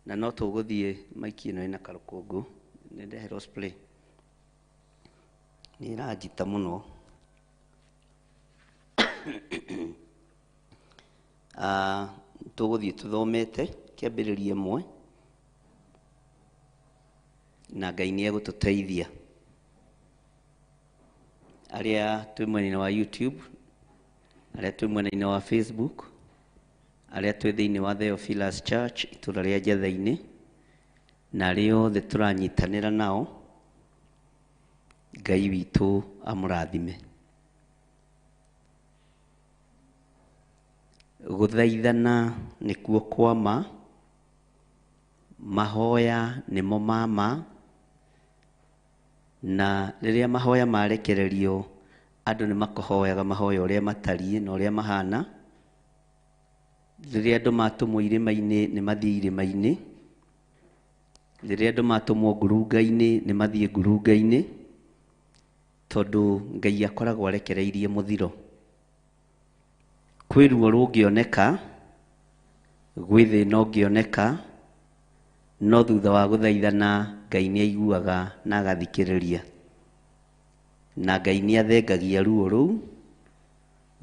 Na no tũgũthiĩ maiki ĩno ĩna karũkũngũ, nĩ ndeherwo spray. Nĩ ĩranjita mũno. Ah, tũgũthiĩ tũthomete kĩambĩrĩria ĩmwe na Ngai nĩ egũtũteithia. Arĩa twĩ mwena-inĩ wa YouTube, arĩa twĩ mwena-inĩ wa Facebook, arĩa twĩ thĩinĩ wa Theophilus Church itũra rĩa Njatha-inĩ, na arĩa othe tũranyitanĩra nao, Ngai witũ amũrathime. Gũthaithana nĩkuo kwa ma, mahoya nĩmo ma ma, na rĩrĩa mahoya marekererio andũ nĩ makũhoyaga mahoya ũrĩa matariĩ na ũrĩa mahana. Rĩrĩa andũ matũmwo irĩma-inĩ nĩ mathiĩ irĩma-inĩ, rĩrĩa andũ matũmwo ngurunga-inĩ nĩ mathiĩ ngurunga-inĩ, tondũ Ngai akoragwo arekereirie mũthiro. Kwĩ ruo rũngĩoneka, gwĩ thĩna ũngĩoneka, no thutha wa gũthaithana Ngai nĩ aiguaga na agathikĩrĩria. Na Ngai nĩ athengagia ruo rũu,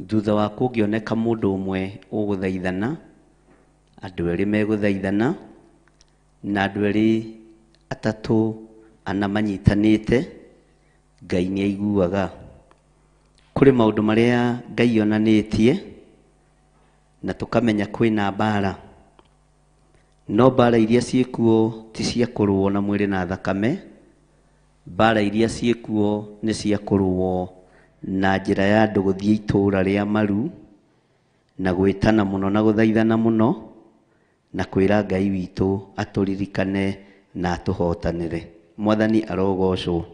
thutha wa kũngĩoneka mũndũ ũmwe ũgũthaithana, andũ erĩ megũthaithana, na andũ erĩ atatũ ana manyitanĩte, Ngai nĩ aiguaga. Kũrĩ maũndũ marĩa Ngai onanĩtie na tũkamenya kwĩna mbara. No mbara iria ciĩkuo ti cia kũrũo na mwĩrĩ na thakame, mbara iria ciĩkuo nĩ cia kũrũo na njĩra ya andũ gũthiĩ itũũra rĩa maru na gwĩtana mũno na gũthaithana mũno na kwĩra Ngai witũ atũririkane na atũhotanĩre. Mwathani arogocwo.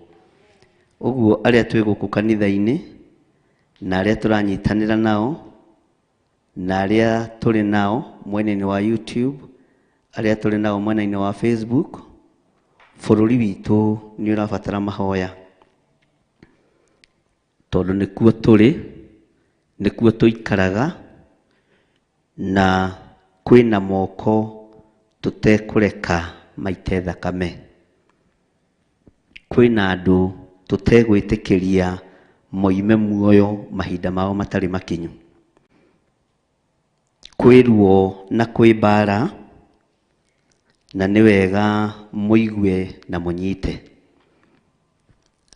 Ũguo arĩa twĩ gũkũ kanitha-inĩ na arĩa tũranyitanĩra nao na arĩa tũrĩ nao mwena-inĩ wa YouTube, arĩa tũrĩ nao mwena-inĩ wa Facebook, bũrũri witũ nĩ ũrabatara mahoya tondũ nĩkuo tũrĩ, nĩkuo tũikaraga na kwĩna moko tũtekũreka maite thakame. Kwĩna andũ tũtegwĩtĩkĩria moime muoyo mahinda mao matarĩ makinyu. Kwĩ ruo na kwĩ mbara, na nĩ wega mũigue na mũnyite.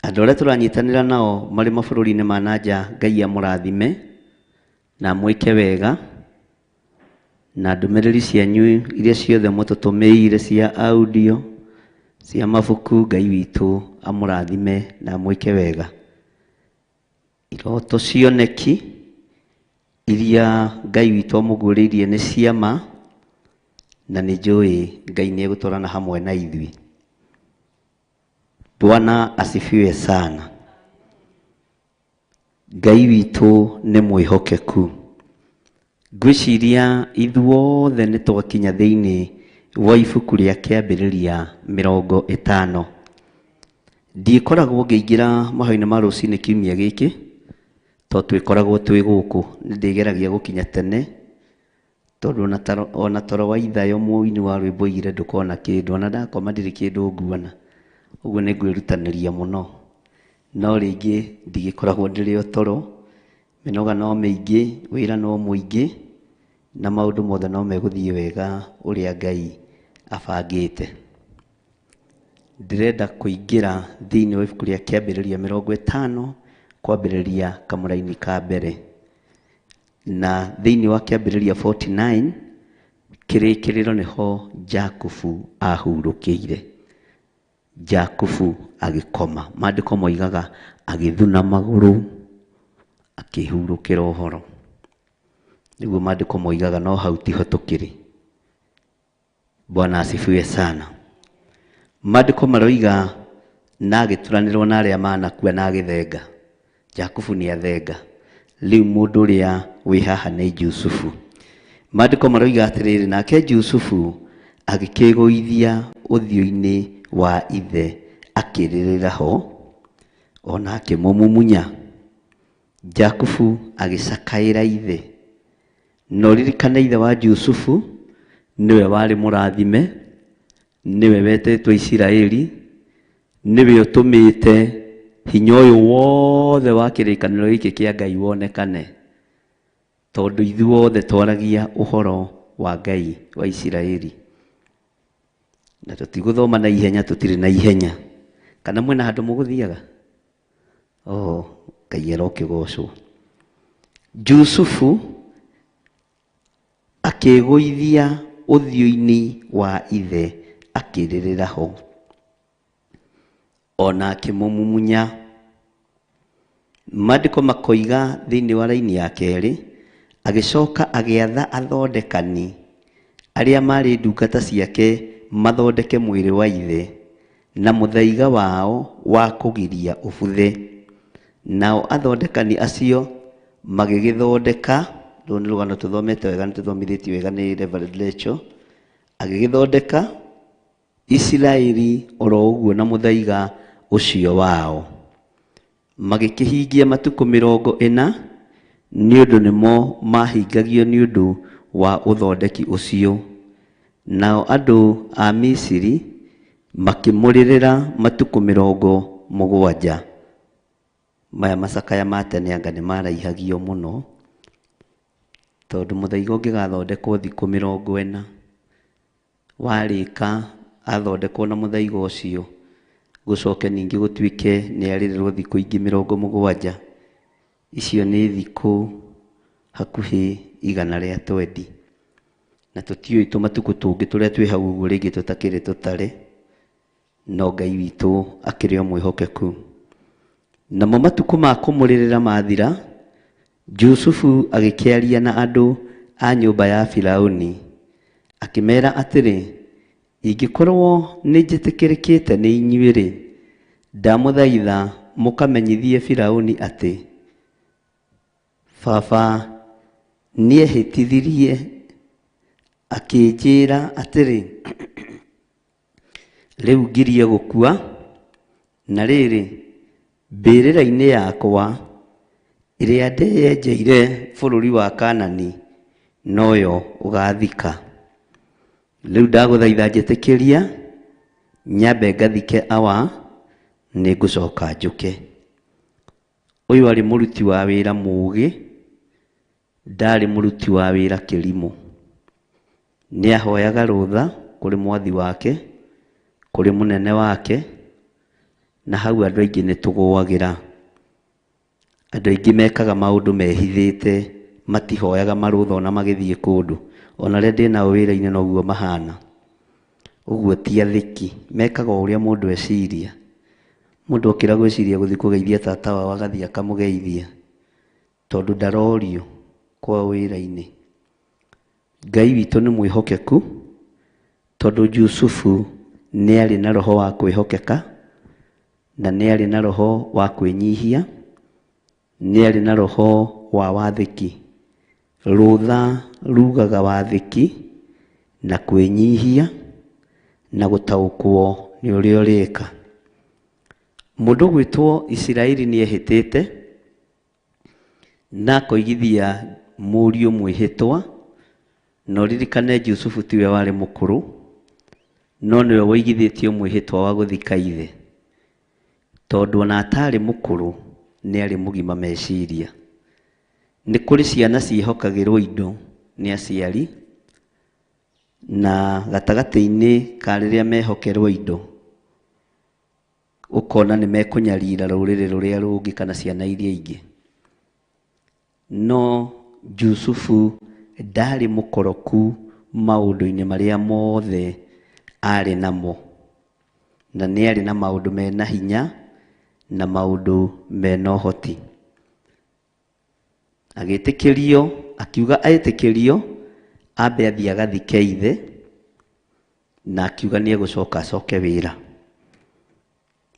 Andũ arĩa tũranyitanĩra nao marĩ mabũrũri-inĩ ma na nja, Ngai amũrathime na amwĩke wega, na ndũmĩrĩri cianyu iria ciothe mũtũtũmĩire cia audio, cia mabuku, Ngai witũ amũrathime na amwĩke wega. Iroto cioneki iria Ngai witũ amũguũrĩirie nĩ cia ma, na nĩ njũĩ Ngai nĩ egũtwarana hamwe na ithuĩ. Bwana asifiwe sana. Ngai witũ nĩ mwĩhokeku. Ngwĩciria ithuothe nĩ twakinya thĩinĩ wa ibuku rĩa Kĩambĩrĩria 50. Ndikoragwo ngĩingĩra mahoya-inĩ ma rũcinĩ kiumia gĩkĩ, tondũ twĩkoragwo twĩ gũkũ. Nĩ ndĩgeragia gũkinya tene, tondũ ona toro wa ithayo mũini wa rwĩmbo oigire ndũkona kĩndũ, ona ndakoma ndirĩ kĩndũ nguona. Ũguo nĩ ngwĩrutanĩria mũno. No rĩngĩ ndigĩkoragwo ndĩrĩ o toro, mĩnoga no mĩingĩ, wĩra no mũingĩ, na maũndũ mothe no megũthiĩ wega ũrĩa Ngai abangĩte. Ndĩrenda kũingĩra thĩinĩ wa ibuku rĩa Kĩambĩrĩria 50 kwambĩrĩria kamũraini ka mbere. Na thĩinĩ wa Kĩambĩrĩria 49 kĩrĩkĩrĩro nĩho Jakubu ahurũkĩire. Jakubu agĩkoma. Maandĩko moigaga agĩthuna magũrũ akĩhurũkĩra ũhoro. Nĩguo maandĩko moigaga, no hau tiho tũkĩrĩ. Bwana asifiwe sana. Maandĩko maroiga na agĩturanĩrwo na arĩa manakua na agĩthenga. Jakubu nĩ athenga. Rĩu mũndũ ũrĩa wĩ haha nĩ Jusufu. Maandĩko maroiga atĩrĩrĩ, nake Jusufu agĩkĩĩgũithia ũthiũ-inĩ wa ithe akĩrĩrĩra ho, o na akĩmũmumunya. Jakubu agĩcakaĩra ithe. Na ũririkane ithe wa Jusufu nĩwe warĩ mũrathime. Nĩwe wetĩtwo Isiraeli, nĩwe ũtũmĩte hinya ũyũ wothe wa kĩrĩkanĩro gĩkĩ kĩa Ngai wonekane, tondũ ithuothe twaragia ũhoro wa Ngai wa Isiraeli. Na tũtigũthoma na ihenya, tũtirĩ na ihenya. Kana mwĩna handũ mũgũthiaga? Oh, Ngai arokĩgocwo. Jusufu akĩĩgũithia ũthiũ-inĩ wa ithe akĩrĩrĩra ho, o na akĩmũmumunya. Maandĩko makoiga thĩinĩ wa raini ya kerĩ, agĩcoka agĩatha athondekani arĩa maarĩ ndungata ciake mathondeke mwĩrĩ wa ithe na mũthaiga wao wa kũgiria ũbuthe. Nao athondekani acio magĩgĩthondeka, rũrũ nĩ rũgano tũthomete wega, nĩ tũthomithĩtio wega nĩ Reverend Rachel, agĩgĩthondeka Isiraeli oro ũguo na mũthaiga ũcio wao. Magĩkĩhingia matukũ 40, nĩ ũndũ nĩmo maahingagio nĩ ũndũ wa ũthondeki ũcio. Nao andũ a Misiri makĩmũrĩrĩra matukũ 70. Maya macakaya ma tene anga nĩ maraihagio mũno, tondũ mũthaiga ũngĩgathondekwo thikũ 40, warĩka athondekwo na mũthaiga ũcio, gũcoke ningĩ gũtuĩke nĩ arĩrĩrwo thikũ ingĩ 70, icio nĩ thikũ hakuhĩ 120. Na tũtiũĩ tũmatukũ tũngĩ tũrĩa twĩ hau ũguo rĩngĩ tũtakĩrĩ tũtare, no Ngai witũ akĩrĩ o mwĩhokeku. Namo matukũ ma kũmũrĩrĩra mathira, Jusufu agĩkĩaria na andũ a nyũmba ya Firauni, akĩmera atĩrĩ, Ingĩkorwo nĩnjĩtĩkĩrĩkĩte nĩ inyuĩ-rĩ, ndamũthaitha mũkamenyithie Firauni atĩ, baba nĩehĩtithirie akĩnjĩra atĩrĩ, Rĩu ngirie gũkua, na rĩrĩ, mbĩrĩra-inĩ yakwa ĩrĩa ndeyenjeire bũrũri wa Kaanani, noyo ũgaathika. Rĩu ndagũthaitha njĩtĩkĩria nyambe ngathike awa, nĩngũcoka njũke. Ũyũ arĩ mũruti wa wĩra mũũgĩ, ndarĩ mũruti wa wĩra kĩrimũ. Nĩahoyaga rũtha kũrĩ mwathi wake, kũrĩ mũnene wake, na hau andũ aingĩ nĩtũgũagĩra. Andũ aingĩ mekaga maũndũ mehithĩte, matihoyaga marũtha ona magĩthiĩ kũndũ. Ona arĩa ndĩnao wĩra-inĩ noguo mahana. Ũguo ti athĩki, mekaga o ũrĩa mũndũ eciria. Mũndũ okĩra gwĩciria gũthiĩ kũgeithia tata wao agathiĩ akamũgeithia, tondũ ndarorio kwao wĩra-inĩ. Ngai witũ nĩ mwĩhokeku, tondũ Jusufu nĩ arĩ na roho wa kwĩhokeka, na nĩ arĩ na roho wa kwĩnyihia, nĩ arĩ na roho wa wathĩki. Rũtha rugaga wathĩki na kwĩnyihia na gũtaũkwo nĩ ũrĩa ũreka. Mũndũ ũgwĩtwo Isiraeli nĩ ehĩtĩte na akoigithia mũriũ mwĩhĩtwa, na ũririkane Jusufu tiwe warĩ mũkũrũ, no nĩwe woigithĩtio mwĩhĩtwa wa gũthika ithe, tondũ ona atarĩ mũkũrũ nĩ arĩ mũgima meciria. Nĩ kũrĩ ciana ciĩhokagĩrwo indo nĩ aciari, na gatagatĩ-inĩ ka rĩrĩa mehokerwo indo, ũkona nĩ mekũnyarira rũrĩrĩ rũrĩa rũngĩ kana ciana iria ingĩ. No Jusufu ndarĩ mũkoroku maũndũ-inĩ marĩa mothe arĩ namo, na nĩ arĩ na maũndũ mena hinya na maũndũ mena ũhoti. Agĩtĩkĩrio, akiuga etĩkĩrio ambe athiĩ agathike ithe, na akiuga nĩ egũcoka acoke wĩra.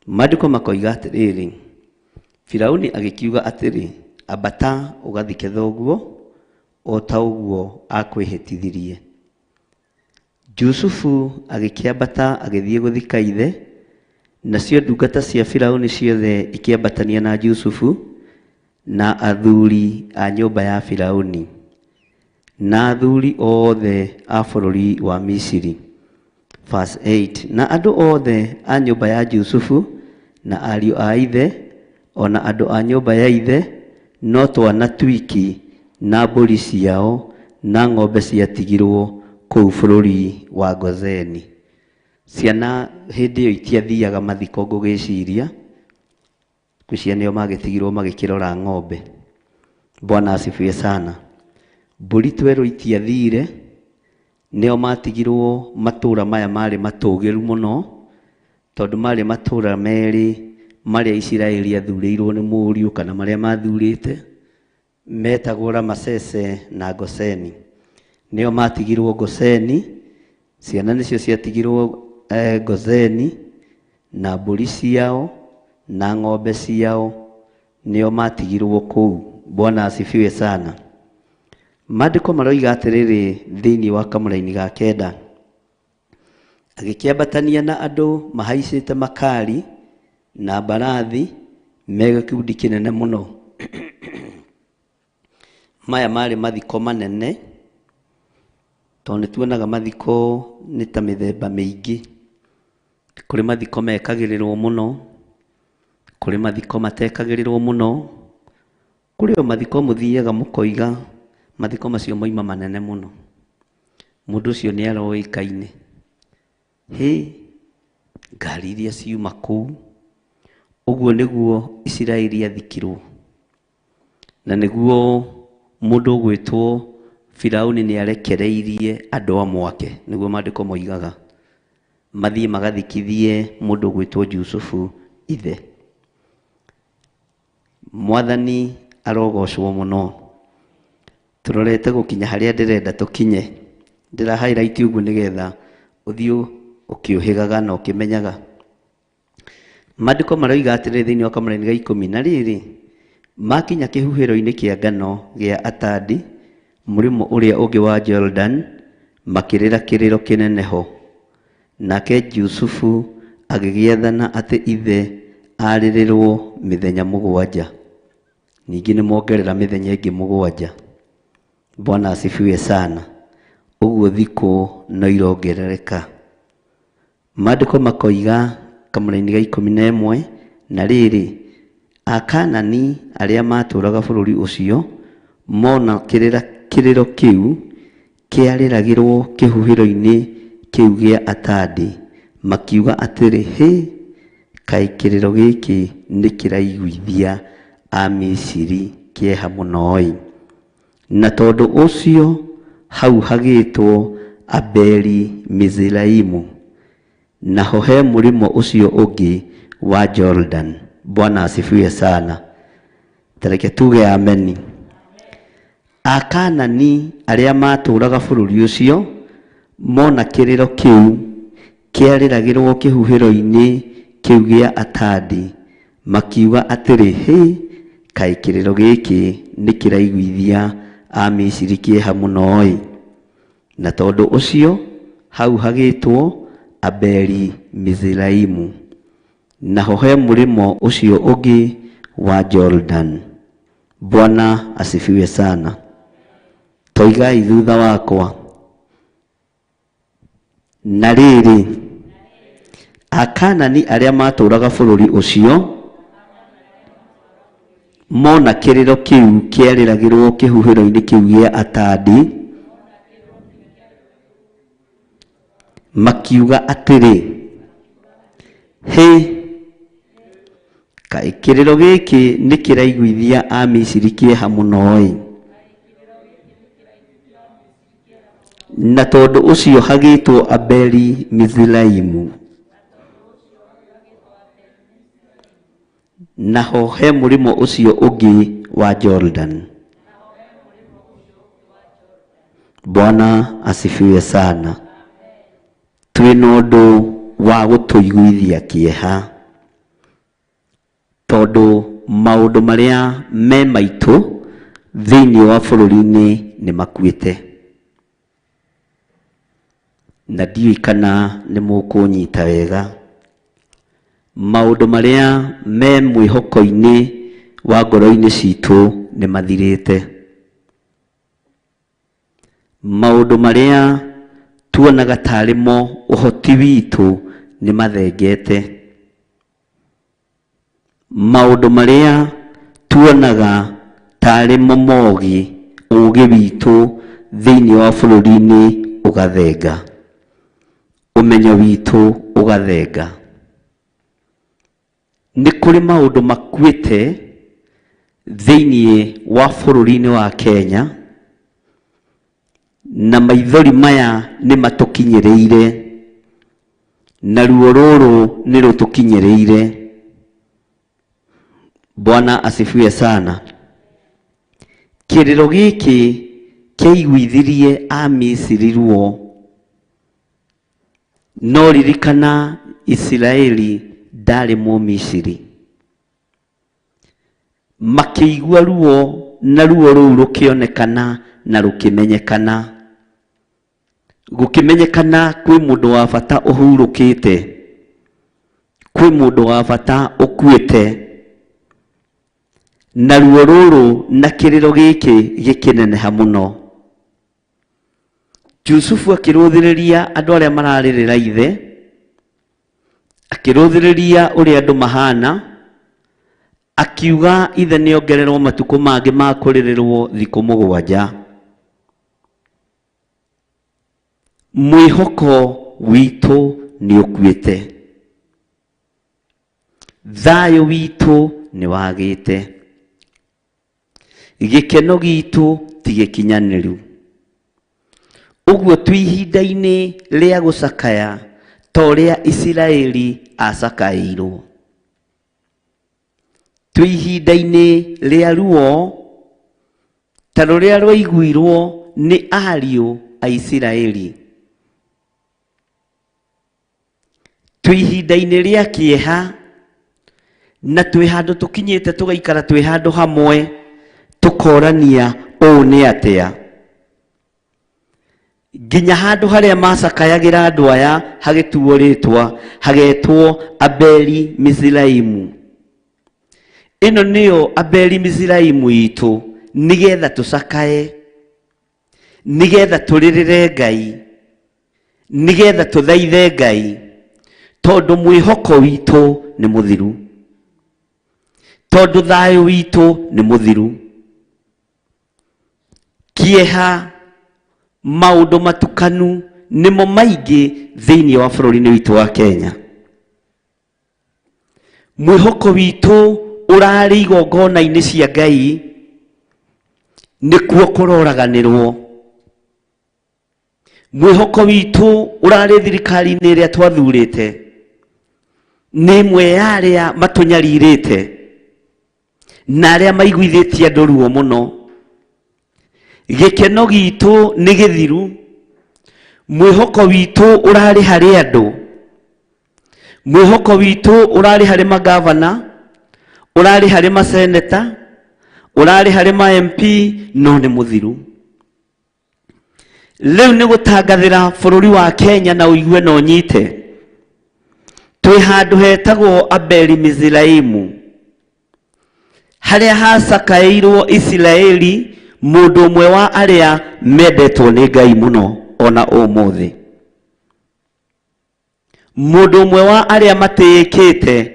Maandĩko makoiga atĩrĩrĩ, Firauni agĩkiuga atĩrĩ, ambata ũgathike thoguo o ta ũguo akwĩhĩtithirie. Jusufu agĩkĩambata agĩthiĩ gũthika ithe, nacio ndungata cia Firauni ciothe ikĩambatania na Jusufu na athuri a nyũmba ya Firauni, na athuri othe a bũrũri wa Misiri. Verse 8, na andũ othe a nyũmba ya Jusufu na ariũ a ithe o na andũ a nyũmba ya ithe no twana twiki na mbũri ciao na ng'ombe ciatigirwo kũu bũrũri wa Gozeni. Ciana hĩndĩ ĩyo itiathiaga mathiko ngũgĩciria, ngwĩciria nĩo magĩtigirwo magĩkĩrora ng'ombe. Bwana asifiwe sana. Mbũri twerũ itiathire, nĩo matigirwo matũra maya marĩ matũgĩru mũno, tondũ marĩ matũra merĩ marĩa Isiraeli athurĩirwo nĩ mũriũ kana marĩa mathurĩte, metagwo Ramasese na Goseni. Nĩo matigirwo Goseni, ciana nĩcio ciatigirwo Goseni, na mbũri ciao na ng'ombe ciao nĩo matigirwo kũu. Bwana asifiwe sana. Maandĩko maroiga atĩrĩrĩ thĩinĩ wa kamũraini ga kenda, agĩkĩambatania na andũ mahaicĩte makari na mbarathi me gĩkundi kĩnene mũno. Maya marĩ mathiko manene, tondũ nĩ tuonaga mathiko nĩ ta mĩthemba mĩingĩ. Kũrĩ mathiko mekagĩrĩrwo mũno, kũrĩ mathiko matekagĩrĩrwo mũno, kũrĩ o mathiko mũthiaga mũkoiga mathiko macio moima manene mũno. Mũndũ ũcio nĩ aroĩkaine. Hĩ, ngari iria ciuma kũu, ũguo nĩguo Isiraeli athikirwo. Na nĩguo mũndũ ũgwĩtwo Firauni nĩ arekereirie andũ amwe ake, nĩguo maandĩko moigaga, mathiĩ magathikithie mũndũ ũgwĩtwo Jusufu ithe. Mwathani arogocwo mũno. Tũrorete gũkinya harĩa ndĩrenda tũkinye. Ndĩra highlight ũguo nĩgetha ũthiĩ ũkĩũhĩgaga na ũkĩmenyaga. Maandĩko maroiga atĩrĩrĩ thĩinĩ wa kamũraini ga ikũmi, na rĩrĩ, makinya kĩhuhĩro-inĩ kĩa ngano gĩa Atadi, mũrĩmo ũrĩa ũngĩ wa Jordan, makĩrĩra kĩrĩro kĩnene ho. Nake Jusufu agĩgĩathana atĩ ithe arĩrĩrwo mĩthenya mũgwanja. Ningĩ nĩ mongerera mĩthenya ĩngĩ mũgwanja. Bwana asifiwe sana. Ũguo thikũ no irongerereka. Maandĩko makoiga kamũraini ga ikũmi na ĩmwe, na rĩrĩ, Akaanani arĩa maatũũraga bũrũri ũcio mona kĩrĩro kĩu kĩarĩragĩrwo kĩhuhĩro-inĩ kĩu gĩa Atadi, makiuga atĩrĩ, Hĩ, kaĩ kĩrĩro gĩkĩ nĩ kĩraiguithia Amisiri kĩeha mũno-ĩ! Na tondũ ũcio hau hagĩĩtwo Abeli-Miziraimu, naho he mũrĩmo ũcio ũngĩ wa Jordan. Bwana asifiwe sana. Ta reke tuge ameni. Akaanani arĩa maatũũraga bũrũri ũcio mona kĩrĩro kĩu kĩarĩragĩrwo kĩhuhĩro-inĩ kĩu gĩa Atadi, makiuga atĩrĩ, Hĩ, kaĩ kĩrĩro gĩkĩ nĩ kĩraiguithia Amisiri kĩeha mũno-ĩ! Na tondũ ũcio hau hagĩĩtwo Abeli-Miziraimu, naho he mũrĩmo ũcio ũngĩ wa Jordan. Bwana asifiwe sana. Toigai thutha wakwa. Na rĩrĩ, Akaanani arĩa maatũũraga bũrũri ũcio mona kĩrĩro kĩu kĩarĩragĩrwo kĩhuhĩro-inĩ kĩu gĩa Atadi, makiuga atĩrĩ, Hĩ, kaĩ kĩrĩro gĩkĩ nĩ kĩraiguithia Amisiri kĩeha mũno-ĩ! Na tondũ ũcio hagĩtwo Abeli Miziraimu, naho he mũrĩmo ũcio ũngĩ wa Jordan. Bwana asifiwe sana. Twĩna ũndũ wa gũtũiguithia kĩeha, tondũ maũndũ marĩa me maitũ thĩinĩ wa bũrũri-inĩ nĩ makuĩte. Na ndiũĩ kana nĩ mũkũnyita wega. Maũndũ marĩa me mwĩhoko-inĩ wa ngoro-inĩ citũ nĩ mathirĩte. Maũndũ marĩa tuonaga tarĩ mo ũhoti. ũhoti witũ nĩ mathengete. Maũndũ marĩa tuonaga tarĩ mo mogĩ, ũgĩ witũ thĩinĩ wa bũrũri-inĩ ũgathenga, ũmenyo witũ ũgathenga. Nĩ kũrĩ maũndũ makuĩte thĩinĩ wa bũrũri-inĩ wa Kenya, na maithori maya nĩ matũkinyĩrĩire, na ruo rũrũ nĩ rũtũkinyĩrĩire. Bwana asifiwe sana. Kĩrĩro gĩkĩ kĩaiguithirie Amisiri ruo. No ririkana Isiraeli ndarĩ Mũmisiri. Makĩigua ruo na ruo rũu rũkĩonekana na rũkĩmenyekana. Gũkĩmenyekana kwĩ mũndũ wa bata ũhurũkĩte, kwĩ mũndũ wa bata ũkuĩte. Na ruo rũrũ na kĩrĩro gĩkĩ gĩkĩneneha mũno. Jusufu akĩrũthĩrĩria andũ arĩa mararĩrĩra ithe, akĩrũthĩrĩria ũrĩa andũ mahana, akiuga ithe nĩ ongererwo matukũ mangĩ ma kũrĩrĩrwo thikũ 7. Mwĩhoko witũ nĩ ũkuĩte, thayũ witũ nĩ wagĩte, gĩkeno gitũ ti gĩkinyanĩru. Ũguo twĩ ihinda-inĩ rĩa gũcakaya ta ũrĩa Isiraeli acakaĩirwo. Twĩ ihinda-inĩ rĩa ruo ta rũrĩa rwaiguirwo nĩ ariũ a Isiraeli. Twĩ ihinda-inĩ rĩa kĩeha na twĩ handũ tũkinyĩte tũgaikara twĩ handũ hamwe tũkorania ũũ nĩ atĩa, nginya handũ harĩa macakayagĩra andũ aya hagĩtuo rĩtwa hagetwo Abeli Mizraimu. Ĩno nĩyo Abeli Mizraimu itũ, nĩgetha tũcakae, nĩgetha tũrĩrĩre Ngai, nĩgetha tũthaithe Ngai, tondũ mwĩhoko witũ nĩ mũthiru, tondũ thayũ witũ nĩ mũthiru. Kĩeha, maũndũ matukanu nĩmo maingĩ thĩinĩ wa bũrũri-inĩ witũ wa Kenya. Mwĩhoko witũ ũrarĩ igongona-inĩ cia Ngai, nĩkuo kũroraganĩrwo. Mwĩhoko witũ ũrarĩ thirikari-inĩ ĩrĩa twathurĩte, nĩ ĩmwe ya arĩa matũnyarirĩte na arĩa maiguithĩtie andũ ruo mũno. Gĩkeno gitũ nĩ gĩthiru, mwĩhoko witũ ũrarĩ harĩ andũ, mwĩhoko witũ ũrarĩ harĩ magavana, ũrarĩ harĩ maseneta, ũrarĩ harĩ ma MP, no nĩ mũthiru. Rĩu nĩ gũtangathĩra bũrũri wa Kenya na ũigue na ũnyite. Twĩ handũ hetagwo Abeli Mizraimu, harĩa hacakaĩirwo Isiraeli, mũndũ ũmwe wa arĩa mendetwo nĩ Ngai mũno ona ũmũthĩ, mũndũ ũmwe wa arĩa matĩĩkĩte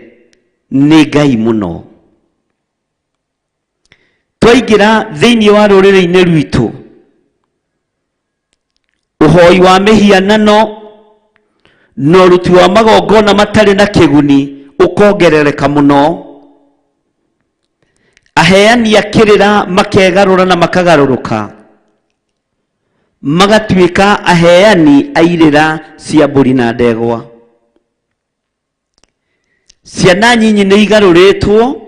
nĩ Ngai mũno. Twaingĩra thĩinĩ wa rũrĩrĩ-inĩ rwitũ, ũhoi wa mĩhianano na ũruti wa magongona matarĩ na kĩguni ũkongerereka mũno. Aheani a kĩrĩra makegarũra na makagarũrũka, magatuĩka aheani a irĩra cia mbũri na ndegwa. Ciana nyinyi nĩ igarũrĩtwo,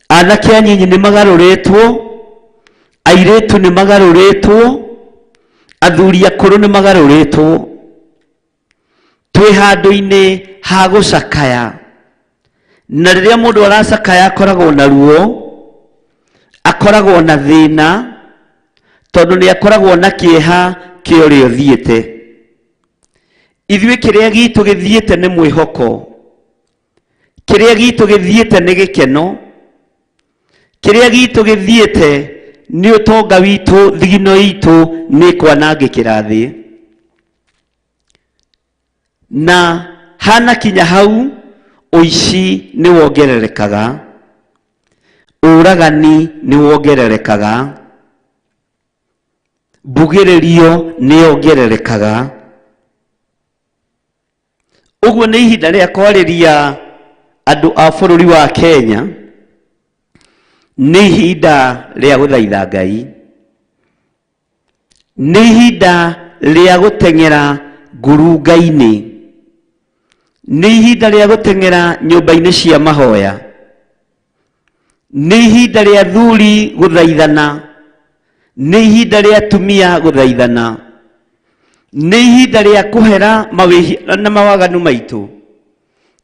anake anyinyi nĩ magarũrĩtwo, airĩtu nĩ magarũrĩtwo, athuri akũrũ nĩ magarũrĩtwo. Twĩ handũ-inĩ ha gũcakaya, na rĩrĩa mũndũ aracakaya akoragwo na ruo, akoragwo na thĩna, tondũ nĩ akoragwo na kĩeha kĩa ũrĩa ũthiĩte. Ithuĩ kĩrĩa gitũ gĩthiĩte nĩ mwĩhoko, kĩrĩa gitũ gĩthiĩte nĩ gĩkeno, kĩrĩa gitũ gĩthiĩte nĩ ũtonga witũ, thigino itũ nĩ kwanangĩkĩra thĩ. Na hana kinya hau ũici nĩ wongererekaga, ũragani nĩ wongererekaga, mbugĩrĩrio nĩ yongererekaga. Ũguo nĩ ihinda rĩa kwarĩria andũ a bũrũri wa Kenya, nĩ ihinda rĩa gũthaitha Ngai, nĩ ihinda rĩa gũteng'era ngurunga-inĩ, nĩ ihinda rĩa gũteng'era nyũmba-inĩ cia mahoya, nĩ ihinda rĩa thuri gũthaithana, nĩ ihinda rĩa atumia gũthaithana, nĩ ihinda rĩa kũhera mawĩhia na mawaganu maitũ,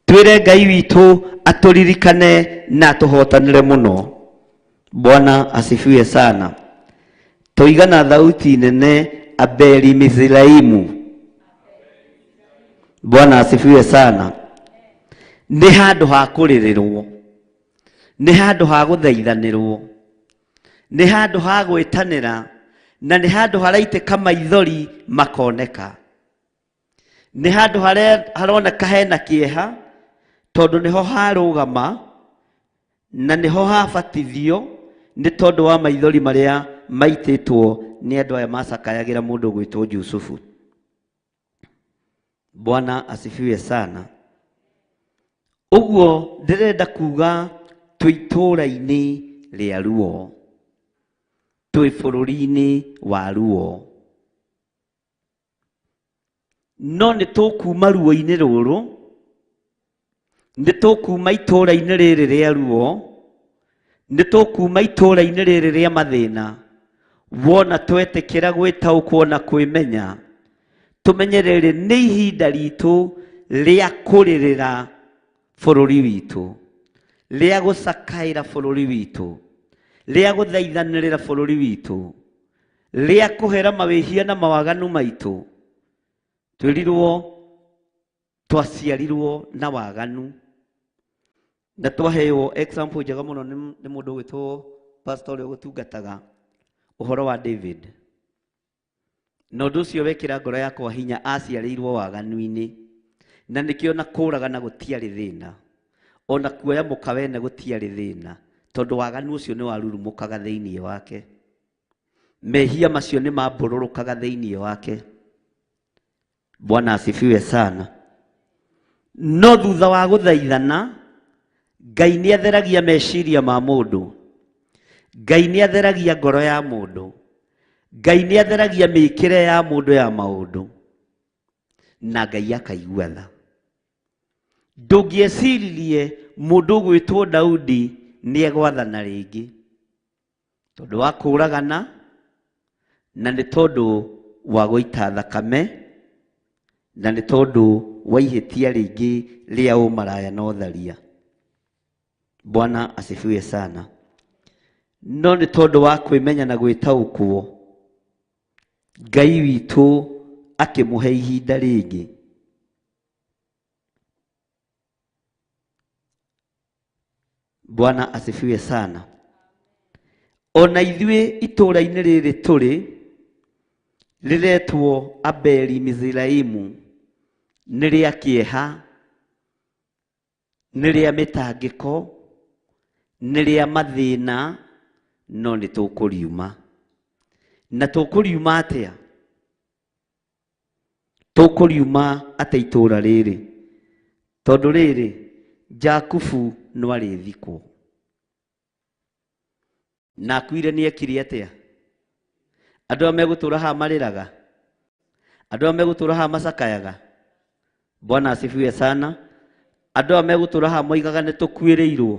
twĩre Ngai witũ atũririkane na atũhotanĩre mũno. Bwana asifiwe sana. Toiga na thauti nene, Abeli Mizraimu. Bwana asifiwe sana. Nĩ handũ ha kũrĩrĩrwo, nĩ handũ ha gũthaithanĩrwo, nĩ handũ ha gwĩtanĩra, na nĩ handũ haraitĩka maithori makoneka. Nĩ handũ haroneka hena kĩeha, tondũ nĩho harũgama na nĩho habatithio nĩ tondũ wa maithori marĩa maitĩtwo nĩ andũ aya macakayagĩra mũndũ ũgwĩtwo Jusufu. Bwana asifiwe sana. Ũguo ndĩrenda kuga twĩ itũũra-inĩ rĩa ruo, twĩ bũrũri-inĩ wa ruo, no nĩ tũkuma ruo-inĩ rũrũ, nĩ tũkuma itũũra-inĩ rĩrĩ rĩa ruo, nĩ tũkuma itũũra-inĩ rĩrĩ rĩa mathĩna. Wona twetĩkĩra gwĩtaũkwo na kwĩmenya, tũmenye rĩrĩ nĩ ihinda ritũ rĩa kũrĩrĩra bũrũri witũ, rĩa gũcakaĩra bũrũri witũ, rĩa gũthaithanĩrĩra bũrũri witũ, rĩa kũhera mawĩhia na mawaganu maitũ. Twĩrirwo twaciarirwo na waganu, na twaheo example njega mũno nĩ mũndũ ũgwĩtwo pastor ũrĩa ũgũtungataga ũhoro wa David. Na ũndũ ũcio wekĩra ngoro yakwa hinya, aciarĩirwo waganu-inĩ, na nĩkĩo na kũragana gũtiarĩ thĩna, ona kuoya mũka wene gũtiarĩ thĩna, tondũ waganu ũcio nĩ warurumũkaga thĩinĩ wake, mehia macio nĩ mambũrũrũkaga thĩinĩ wake. Bwana asifiwe sana. No thutha wa gũthaithana, Ngai nĩ atheragia meciria ma mũndũ, Ngai nĩ atheragia ngoro ya mũndũ, Ngai nĩ atheragia mĩkĩre ya mũndũ ya maũndũ, na Ngai akaigua tha. Ndũngĩeciririe mũndũ ũgwĩtwo Daudi nĩ egwathana rĩngĩ, tondũ wa kũragana na nĩ tondũ wa gũita thakame, na nĩ tondũ wa ihĩtia rĩngĩ rĩa ũmaraya na ũtharia. Bwana asifiwe sana. No nĩ tondũ wa kwĩmenya na gwĩtaũkwo, Ngai witũ akĩmũhe ihinda rĩngĩ. Bwana asifiwe sana. Ona ithuĩ itũũra-inĩ rĩrĩ tũrĩ, rĩretwo Abeli Mizraimu, nĩ rĩa kĩeha, nĩ rĩa mĩtangĩko, nĩ rĩa mathĩna, no nĩ tũkũriuma. Na tũkũriuma atĩa? Tũkũriuma atĩa itũũra rĩrĩ? Tondũ rĩrĩ, Jakubu no arĩthikwo. Na akuire nĩ ekire atĩa? Andũ arĩa megũtũũra haha marĩraga, andũ arĩa megũtũũra haha macakayaga. Bwana asifiwe sana. Andũ arĩa megũtũũra haha moigaga nĩ tũkuĩrĩirwo.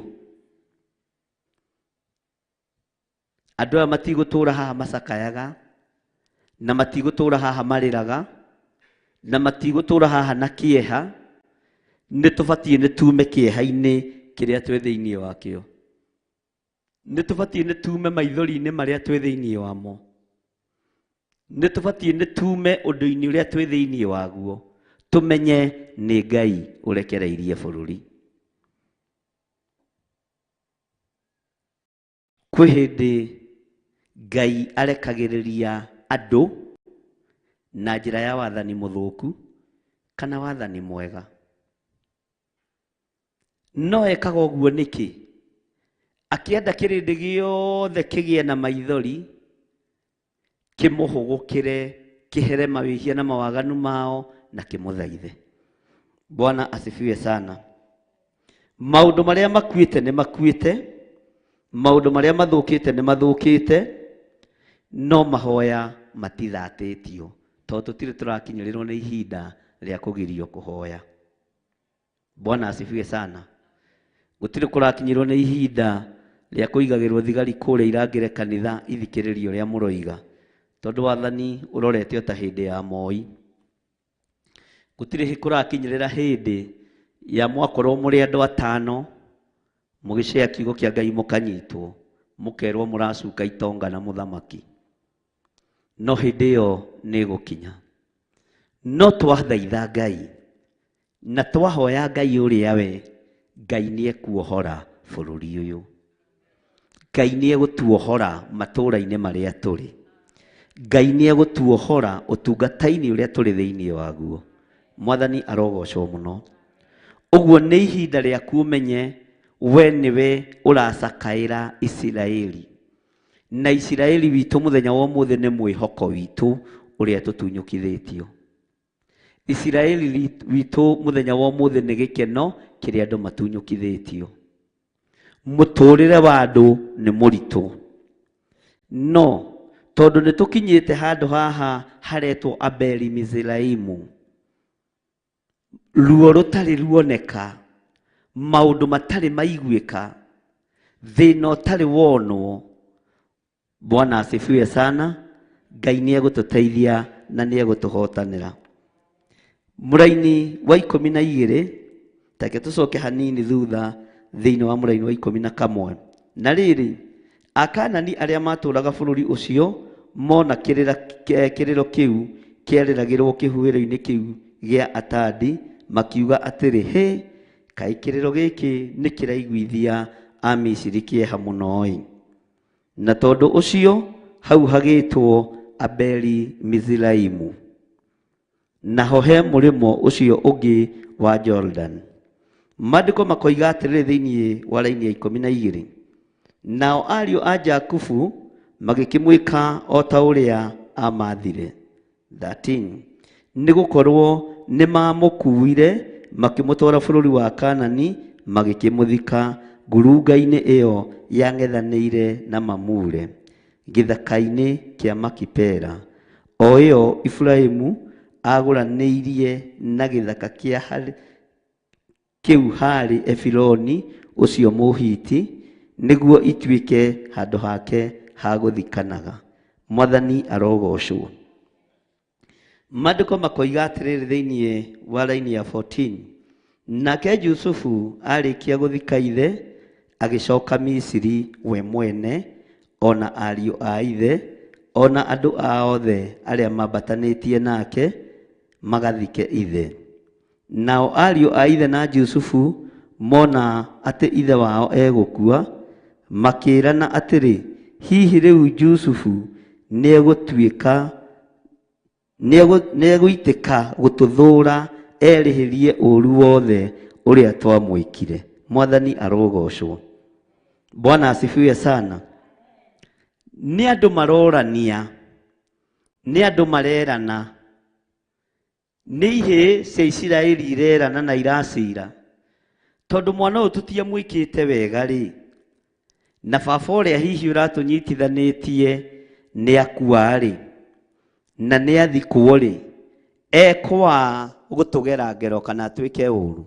Andũ aya matigũtũũra haha macakayaga, na matigũtũũra haha marĩraga, na matigũtũũra haha na kĩeha. Nĩ tũbatiĩ nĩ tume kĩeha-inĩ kĩrĩa twĩ thĩinĩ wakĩo. Nĩ tũbatiĩ nĩ tume maithori-inĩ marĩa twĩ thĩinĩ wamo. Nĩ tũbatiĩ nĩ tume ũndũ-inĩ ũrĩa twĩ thĩinĩ waguo, tũmenye nĩ Ngai ũrekereirie bũrũri. Kwĩ hĩndĩ Ngai arekagĩrĩria andũ na njĩra ya wathani mũthũku Kana wathani mwega. No ekaga ũguo nĩkĩ? Akĩenda kĩrĩndĩ gĩothe kĩgĩe na maithori, kĩmũhũgũkĩre, kĩhere mawĩhia na mawaganu mao, na kĩmũthaithe. Bwana asifiwe sana. Maũndũ marĩa makuĩte nĩ makuĩte, maũndũ marĩa mathũkĩte nĩ mathũkĩte, no mahoya matithatĩtio, tondũ tũtirĩ tũrakinyĩrĩrwo nĩ ihinda rĩa kũgirio kũhoya. Bwana asifiwe sana. Gũtirĩ kũrakinyĩrwo nĩ ihinda rĩa kũigagĩrwo thigari kũrĩa irangĩre kanitha ithikĩrĩrio ũrĩa mũroiga, tondũ wathani ũrorete o ta hĩndĩ ya Moi. Gũtirĩ kũrakinyĩrĩra hĩndĩ ya mwakorwo mũrĩ andũ atano mũgĩcea kiugo kĩa Ngai mũkanyitwo, mũkerwo mũracuka itonga na mũthamaki. No hĩndĩ ĩyo nĩ ĩgũkinya. No twathaitha Ngai na twahoya Ngai ũrĩa we, Ngai nĩ ekuohora bũrũri ũyũ. Ngai nĩ egũtuohora matũũra-inĩ marĩa tũrĩ. Ngai nĩ egũtuohora ũtungata-inĩ ũrĩa tũrĩ thĩinĩ waguo. Mwathani arogocwo mũno. Ũguo nĩ ihinda rĩaku ũmenye we nĩwe ũracakaĩra Isiraeli. Na Isiraeli witũ mũthenya wa ũmũthĩ nĩ mwĩhoko witũ ũrĩa tũtunyũkithĩtio. Isiraeli witũ mũthenya wa ũmũthĩ nĩ gĩkeno kĩrĩa andũ matunyũkithĩtio. Mũtũrĩre wa andũ nĩ mũritũ. No tondũ nĩ tũkinyĩte handũ haha haretwo Abeli Mizraimu, ruo rũtarĩ ruoneka, maũndũ matarĩ maiguĩka, thĩna ũtarĩ wonwo. Bwana asifiwe sana. Ngai nĩ egũtũteithia na nĩ egũtũhotanĩra. Mũraini wa 12, take tũcoke hanini thutha thĩinĩ wa mũraini wa 11. Na rĩrĩ, Akanani arĩa matũũraga bũrũri ũcio mona kĩrĩro kĩu kĩarĩragĩrwo kĩhuhĩro-inĩ kĩu gĩa Atadi, makiuga atĩrĩ, hĩ, kaĩ kĩrĩro gĩkĩ nĩ kĩraiguithia Amisiri kĩeha mũno-ĩ. Na tondũ ũcio hau hagĩtwo Abeli Mizraimu, naho he mũrĩmo ũcio ũngĩ wa Jordan. Maandĩko makoiga atĩrĩrĩ thĩinĩ wa raini ya 12, nao ariũ a Jakubu magĩkĩmwĩka o ta ũrĩa amathire. 13, nĩgũkorwo nĩmamũkuire makĩmũtwara bũrũri wa Kanani, magĩkĩmũthika ngurunga-inĩ ĩyo yang'ethanĩire na Mamure, gĩthaka-inĩ kĩa Makipela, o ĩyo Iburahĩmu agũranĩirie na gĩthaka kĩa kĩu harĩ Efironi ũcio Mũhiti, nĩguo ituĩke handũ hake ha gũthikanaga. Mwathani arogocwo. Maandĩko makoiga atĩrĩrĩ thĩinĩ wa raini ya 14, nake Jusufu arĩkia gũthika ithe, agĩcoka Misiri we mwene, ona ariũ a ithe, ona andũ a othe arĩa mambatanĩtie nake magathike ithe. Nao ariũ a ithe na Jusufu mona atĩ ithe wao egũkua, makĩĩrana atĩrĩ, hihi rĩu Jusufu nĩegũtuĩka nĩegũitĩka gũtũthũũra erĩhĩrie ũũru wothe ũrĩa twamwĩkire. Mwathani arogocwo. Bwana asifiwe sana. Nĩ andũ marorania, nĩ andũ marerana, nĩ ihĩĩ cia Isiraeli irerana na iracira, tondũ mwana ũyũ tũtiamwĩkĩte wega rĩ, na baba ũrĩa hihi ũratũnyitithanĩtie nĩ akua rĩ, na nĩ athikwo rĩ, ekwa gũtũgera ngero kana atuĩke ũũru.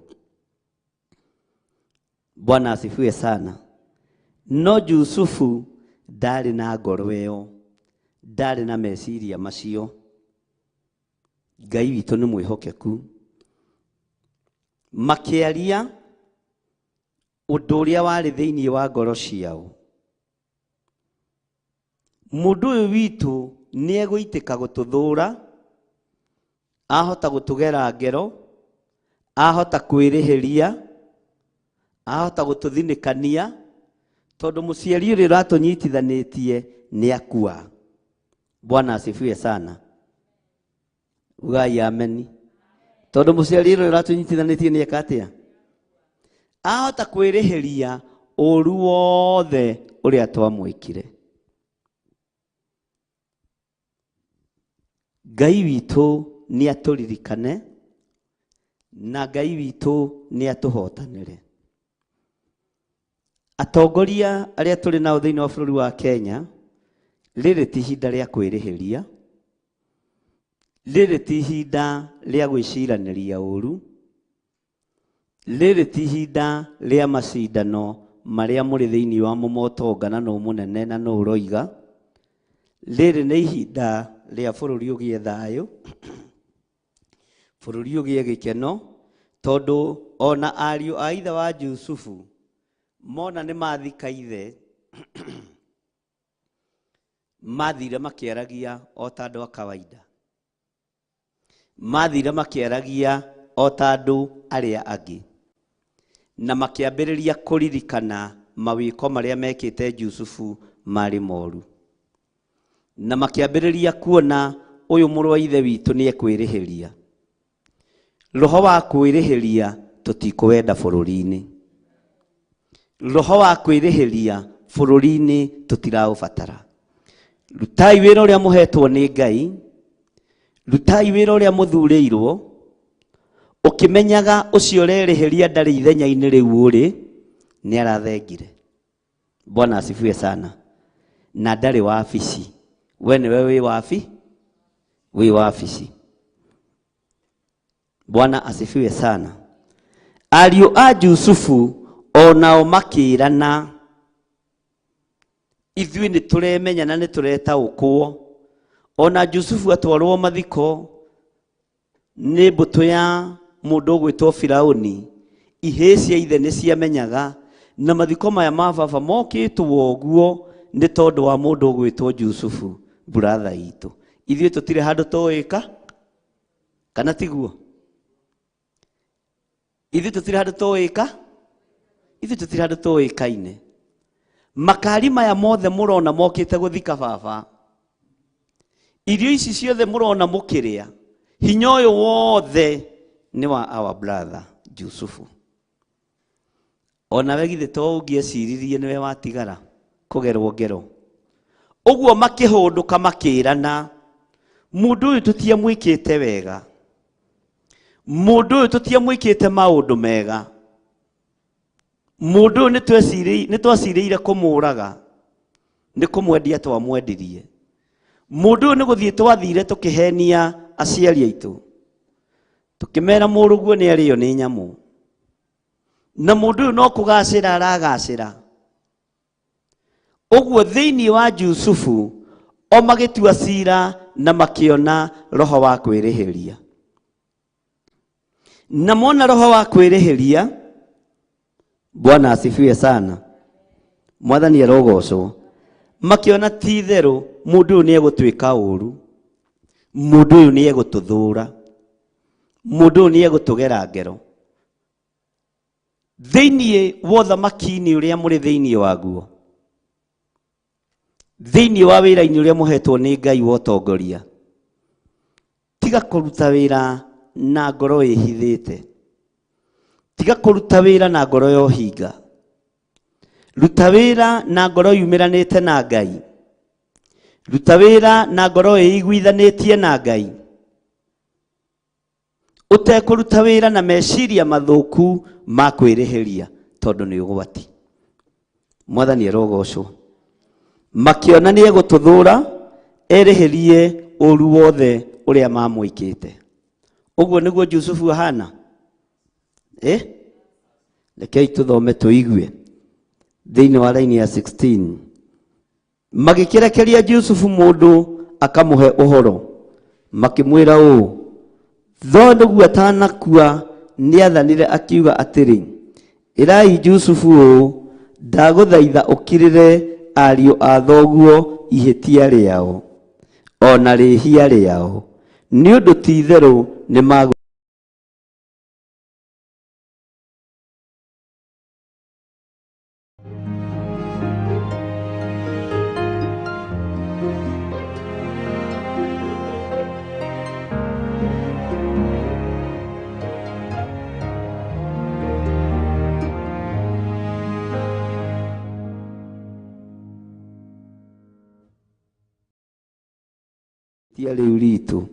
Bwana asifiwe sana. No Jusufu ndarĩ na ngoro ĩyo, ndarĩ na meciria macio. Ngai witũ nĩ mwĩhokeku. Makĩaria ũndũ ũrĩa warĩ thĩinĩ wa ngoro ciao. Mũndũ ũyũ witũ nĩ egũitĩka gũtũthũũra, ahota gũtũgera ngero, ahota kwĩrĩhĩria, ahota gũtũthinĩkania, tondũ mũciari ũrĩa ũratũnyitithanĩtie nĩ akua. Bwana asifiwe sana. Ugai ameni. Tondu muciari ũrĩa ũratũnyitithanĩtie nĩ eka atĩa? Ahota kwĩrĩhĩria ũru wothe ũrĩa twamwĩkire. Ngai witũ nĩ atũririkane na Ngai witũ nĩ atũhotanĩre. Atongoria arĩa tũrĩ nao thĩinĩ wa bũrũri wa Kenya, rĩrĩ ti ihinda rĩa kwĩrĩhĩria, rĩrĩ ti ihinda rĩa gwĩciranĩria ũru, rĩrĩ ti ihinda rĩa macindano marĩa mũrĩ thĩinĩ wa mũmotonga na nũ mũnene na nũ ũroiga. Rĩrĩ nĩ ihinda rĩa bũrũri ũgĩe thayũ, bũrũri ũgĩe gĩkeno, tondũ ona ariũ a ithe wa Jusufu mona nĩ mathika ithe, mathire makĩaragia o ta andũ a kawaida, mathire makĩaragia o ta andũ arĩa angĩ, na makĩambĩrĩria kũririkana mawĩko marĩa mekĩte Jusufu marĩ moru, na makĩambĩrĩria kuona ũyũ mũrũ wa ithe witũ nĩ ekwĩrĩhĩria. Roho wa kwĩrĩhĩria tũtikũwenda bũrũri-inĩ. Roho wa kwĩrĩhĩria bũrũri-inĩ tũtiraũbatara. Rutai wĩra ũrĩa mũhetwo nĩ Ngai, rutai wĩra ũrĩa mũthurĩirwo, ũkĩmenyaga ũcio ũrerĩhĩria ndarĩ ithenya-inĩ rĩu ũrĩ, nĩ arathengire. Bwana asifiwe sana. Na ndarĩ wabici. We nĩwe wĩ wabi? Wĩ wabici. Bwana asifiwe sana. Ariũ a Jusufu onao makĩrana, ithuĩ nĩ tũremenya na nĩ tũretaũkwo. Ona Jusufu atwarwo mathiko nĩ mbũtũ ya mũndũ ũgwĩtwo Firauni, ihĩĩ cia ithe nĩ ciamenyaga, na mathiko maya ma baba mokĩtwo ũguo nĩ tondũ wa mũndũ ũgwĩtwo Jusufu, buratha itũ. Ithuĩ tũtirĩ handũ tũĩka, kana tiguo? Ithuĩ tũtirĩ handũ tũĩka, ithuĩ tũtirĩ handũ tũĩkaine. Makari maya mothe mũrona mokĩte gũthika baba, irio ici ciothe mũrona mũkĩrĩa, hinya ũyũ wothe nĩ wa our brother Jusufu. Onawe githĩ to ũngĩeciririe nĩwe watigara kũgerwo ngero. Ũguo makĩhũndũka makĩrana, mũndũ ũyũ tũtiamwĩkĩte wega, mũndũ ũyũ tũtiamwĩkĩte maũndũ mega, mũndũ ũyũ nĩ twacirĩire kũmũraga, nĩ kũmwendia twamwendirie, mũndũ ũyũ nĩ gũthiĩ twathire tũkĩhenia aciari aitũ, tũkĩmera mũrũguo nĩ arĩo nĩ nyamũ, na mũndũ ũyũ no kũgacĩra aragacĩra. Ũguo thĩinĩ wa Jusufu o magĩtua cira na makĩona roho wa kwĩrĩhĩria, na mona roho wa kwĩrĩhĩria. Bwana asifiwe sana. Mwathani arogocwo. Makĩona ti itherũ mũndũ ũyũ nĩ egũtuĩka ũru, mũndũ ũyũ nĩ egũtũthũra, mũndũ ũyũ nĩ egũtũgera ngero. Thĩinĩ wa ũthamaki-inĩ ũrĩa mũrĩ thĩinĩ waguo, thĩinĩ wa wĩra-inĩ ũrĩa mũhetwo nĩ Ngai wa ũtongoria, tiga kũruta wĩra na ngoro ĩhithĩte, tiga kũruta wĩra na ngoro ya ũhinga, ruta wĩra na ngoro yumĩranĩte na Ngai, ruta wĩra na ngoro ĩiguithanĩtie na Ngai, ũtekũruta wĩra na meciria mathũku ma kwĩrĩhĩria, tondũ nĩ ũgwati. Mwathani arogocwo. Makĩona nĩ egũtũthũra, erĩhĩrie ũru wothe ũrĩa mamwĩkĩte. Ũguo nĩguo Jusufu ahana. Rekei tũthome tũigue thĩinĩ wa raini ya 16. Magĩkĩrekeria Jusufu mũndũ akamũhe ũhoro, makĩmwĩra ũũ, thoguo atanakua nĩathanire akiuga atĩrĩ, ĩrai Jusufu ũũ, ndagũthaitha ũkirĩre ariũ a thoguo ihĩtia rĩao ona rĩhia rĩao, nĩ ũndũ ti itherũ nĩ magũ Ihĩtia rĩu ritũ.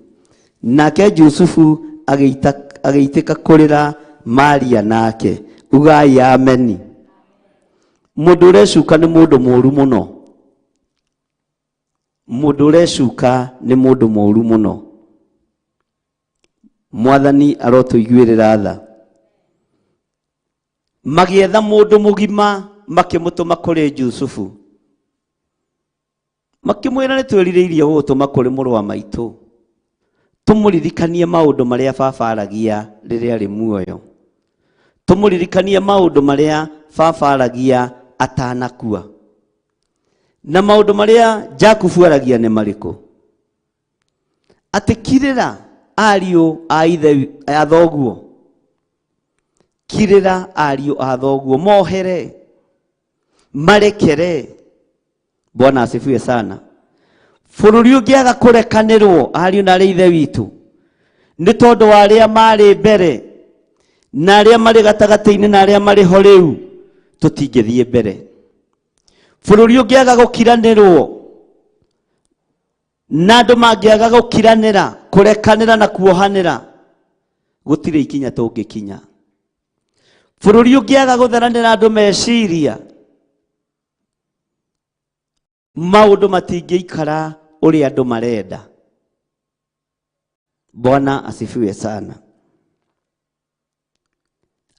Nake Jusufu agĩitĩka kũrĩra Maria nake. Ugai ameni. Mũndũ ũrecuka nĩ mũndũ mũũru mũno. Mũndũ ũrecuka nĩ mũndũ mũũru mũno. Mwathani arotũiguĩrĩra tha. Magĩetha mũndũ mũgima makĩmũtũma kũrĩ Jusufu. Makĩmwĩra nĩ twĩrirĩirie gũgũtũma kũrĩ mũrũ wa maitũ tũmũririkanie maũndũ marĩa baba aragia rĩrĩa arĩ muoyo, tũmũririkanie maũndũ marĩa baba aragia atanakua. Na maũndũ marĩa Jakubu aragia nĩ marĩkũ? Atĩ kirĩra ariũ a ithe a thoguo, kirĩra ariũ a thoguo, mohere, marekere. Bwana asifiwe sana. Bũrũri ũngĩaga kũrekanĩrwo ariũ na arĩ ithe witũ nĩ tondũ wa arĩa marĩ mbere na arĩa marĩ gatagatĩ-inĩ na arĩa marĩ ho rĩu, tũtingĩthiĩ mbere. Bũrũri ũngĩaga gũkiranĩrwo na andũ mangĩaga gũkiranĩra, kũrekanĩra na kuohanĩra, gũtirĩ ikinya tũngĩkinya. Bũrũri ũngĩaga gũtheranĩra andũ meciria, maũndũ matingĩikara ũrĩa andũ marenda. Bwana asifiwe sana.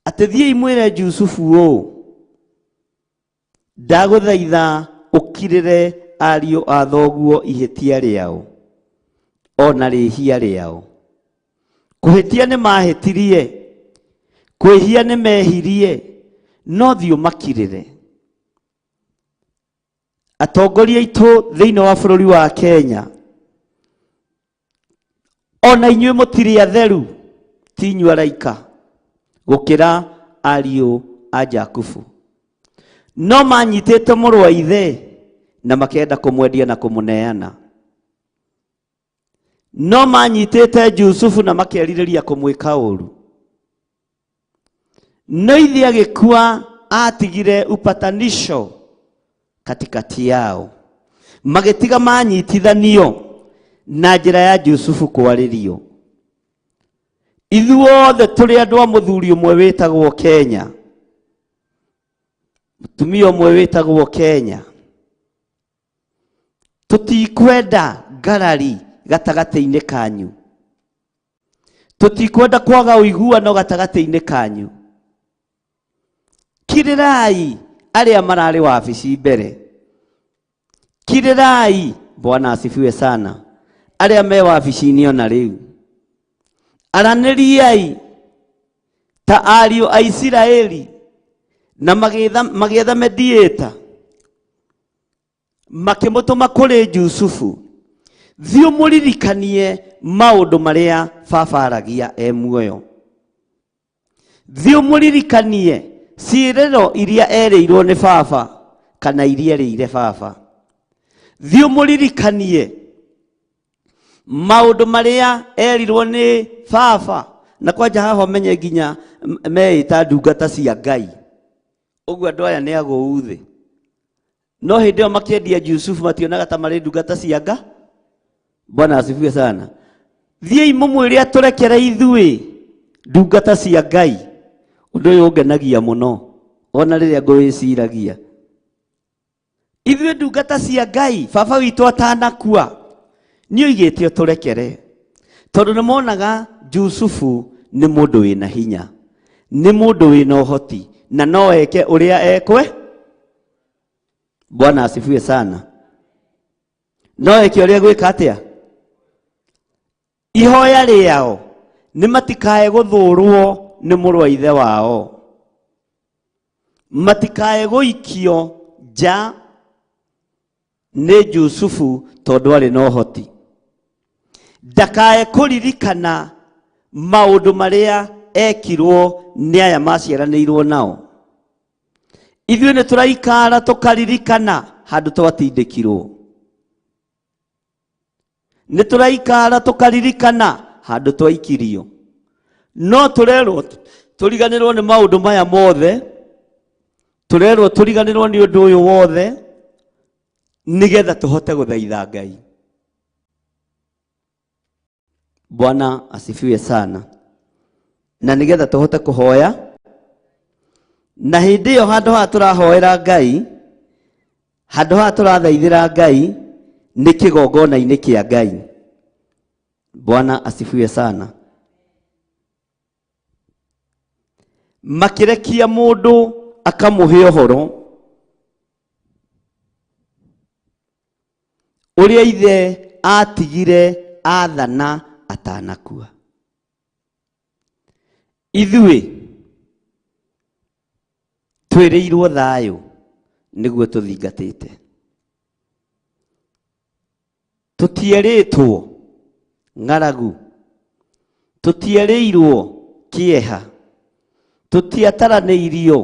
Atĩ thiĩi mwĩre Jusufu ũũ, ndagũthaitha ũkirĩre ariũ a thoguo ihĩtia rĩao ona rĩhia rĩao. Kũhĩtia nĩ mahĩtirie, kwĩhia nĩ mehirie, no thiĩ ũmakirĩre. Atongoria aitũ thĩinĩ wa bũrũri wa Kenya, ona inyuĩ mũtirĩ atheru, ti inyuĩ araika gũkĩra ariũ a Jakubu. No manyitĩte mũrũ wa ithe na makenda kũmwendia na kũmũneana. No manyitĩte Jusufu na makerirĩria kũmwĩka ũru. No ithe agĩkua atigire upatanisho katikati yao, magĩtiga manyitithanio na njĩra ya Jusufu kwarĩrio. Ithuothe tũrĩ andũ a mũthuri ũmwe wĩtagwo Kenya, mũtumia ũmwe wĩtagwo Kenya. Tũtikwenda ngarari gatagatĩ-inĩ kanyu, tũtikwenda kwaga ũiguano gatagatĩ-inĩ kanyu. Kirĩrai arĩa mararĩ wabici mbere, kirĩrai. Bwana asifiwe sana. Arĩa me wabici-inĩ ona rĩu, aranĩriai ta ariũ a Isiraeli na magĩetha mediator, makĩmũtũma kũrĩ Jusufu, thiĩ ũmũririkanie maũndũ marĩa baba aragia e muoyo, thiĩ ũmũririkanie ciĩrĩro iria erĩirwo nĩ baba kana iria erĩire baba, thiĩ ũmũririkanie maũndũ marĩa erirwo nĩ baba. Na kwanja haha ũmenye nginya meĩta ndungata cia Ngai, ũguo andũ aya nĩ agũu thĩ. No hĩndĩ ĩyo makĩendia Jusufu mationaga ta marĩ ndungata cia Nga. Bwana asifiwe sana. Thiĩi mũmwĩre atũrekere ithuĩ ndungata cia Ngai. Ũndũ ũyũ ũngenagia mũno ona rĩrĩa ngũwĩciragia. Ithuĩ ndungata cia Ngai, baba witũ atanakua nĩ oigĩte ũtũrekere, tondũ nĩ monaga Jusufu nĩ mũndũ wĩna hinya, nĩ mũndũ wĩna ũhoti na no eke ũrĩa ekwe. Bwana asifiwe sana. No eke ũrĩa gwĩka atĩa? Ihoya rĩao nĩ matikae gũthũrwo nĩ mũrũ wa ithe wao, matikae gũikio nja nĩ Jusufu tondũ arĩ na ũhoti, ndakae kũririkana maũndũ marĩa ekirwo nĩ aya maciaranĩirwo nao. Ithuĩ nĩ tũraikara tũkaririkana handũ twatindĩkirwo, nĩ tũraikara tũkaririkana handũ twaikirio, no tũrerwo tũriganĩrwo nĩ maũndũ maya mothe, tũrerwo tũriganĩrwo nĩ ũndũ ũyũ wothe nĩgetha tũhote gũthaitha Ngai. Bwana asifiwe sana. Na nĩgetha tũhote kũhoya, na hĩndĩ ĩyo handũ haha tũrahoera Ngai, handũ haha tũrathaithĩra Ngai nĩ kĩgongona-inĩ kĩa Ngai. Bwana asifiwe sana. Makĩrekia mũndũ akamũhe ũhoro ũrĩa ithe atigire athana atanakua. Ithuĩ twĩrĩirwo thayũ nĩguo tũthingatĩte. Tũtierĩtwo ng'aragu, tũtierĩirwo kĩeha, tũtiataranĩirio.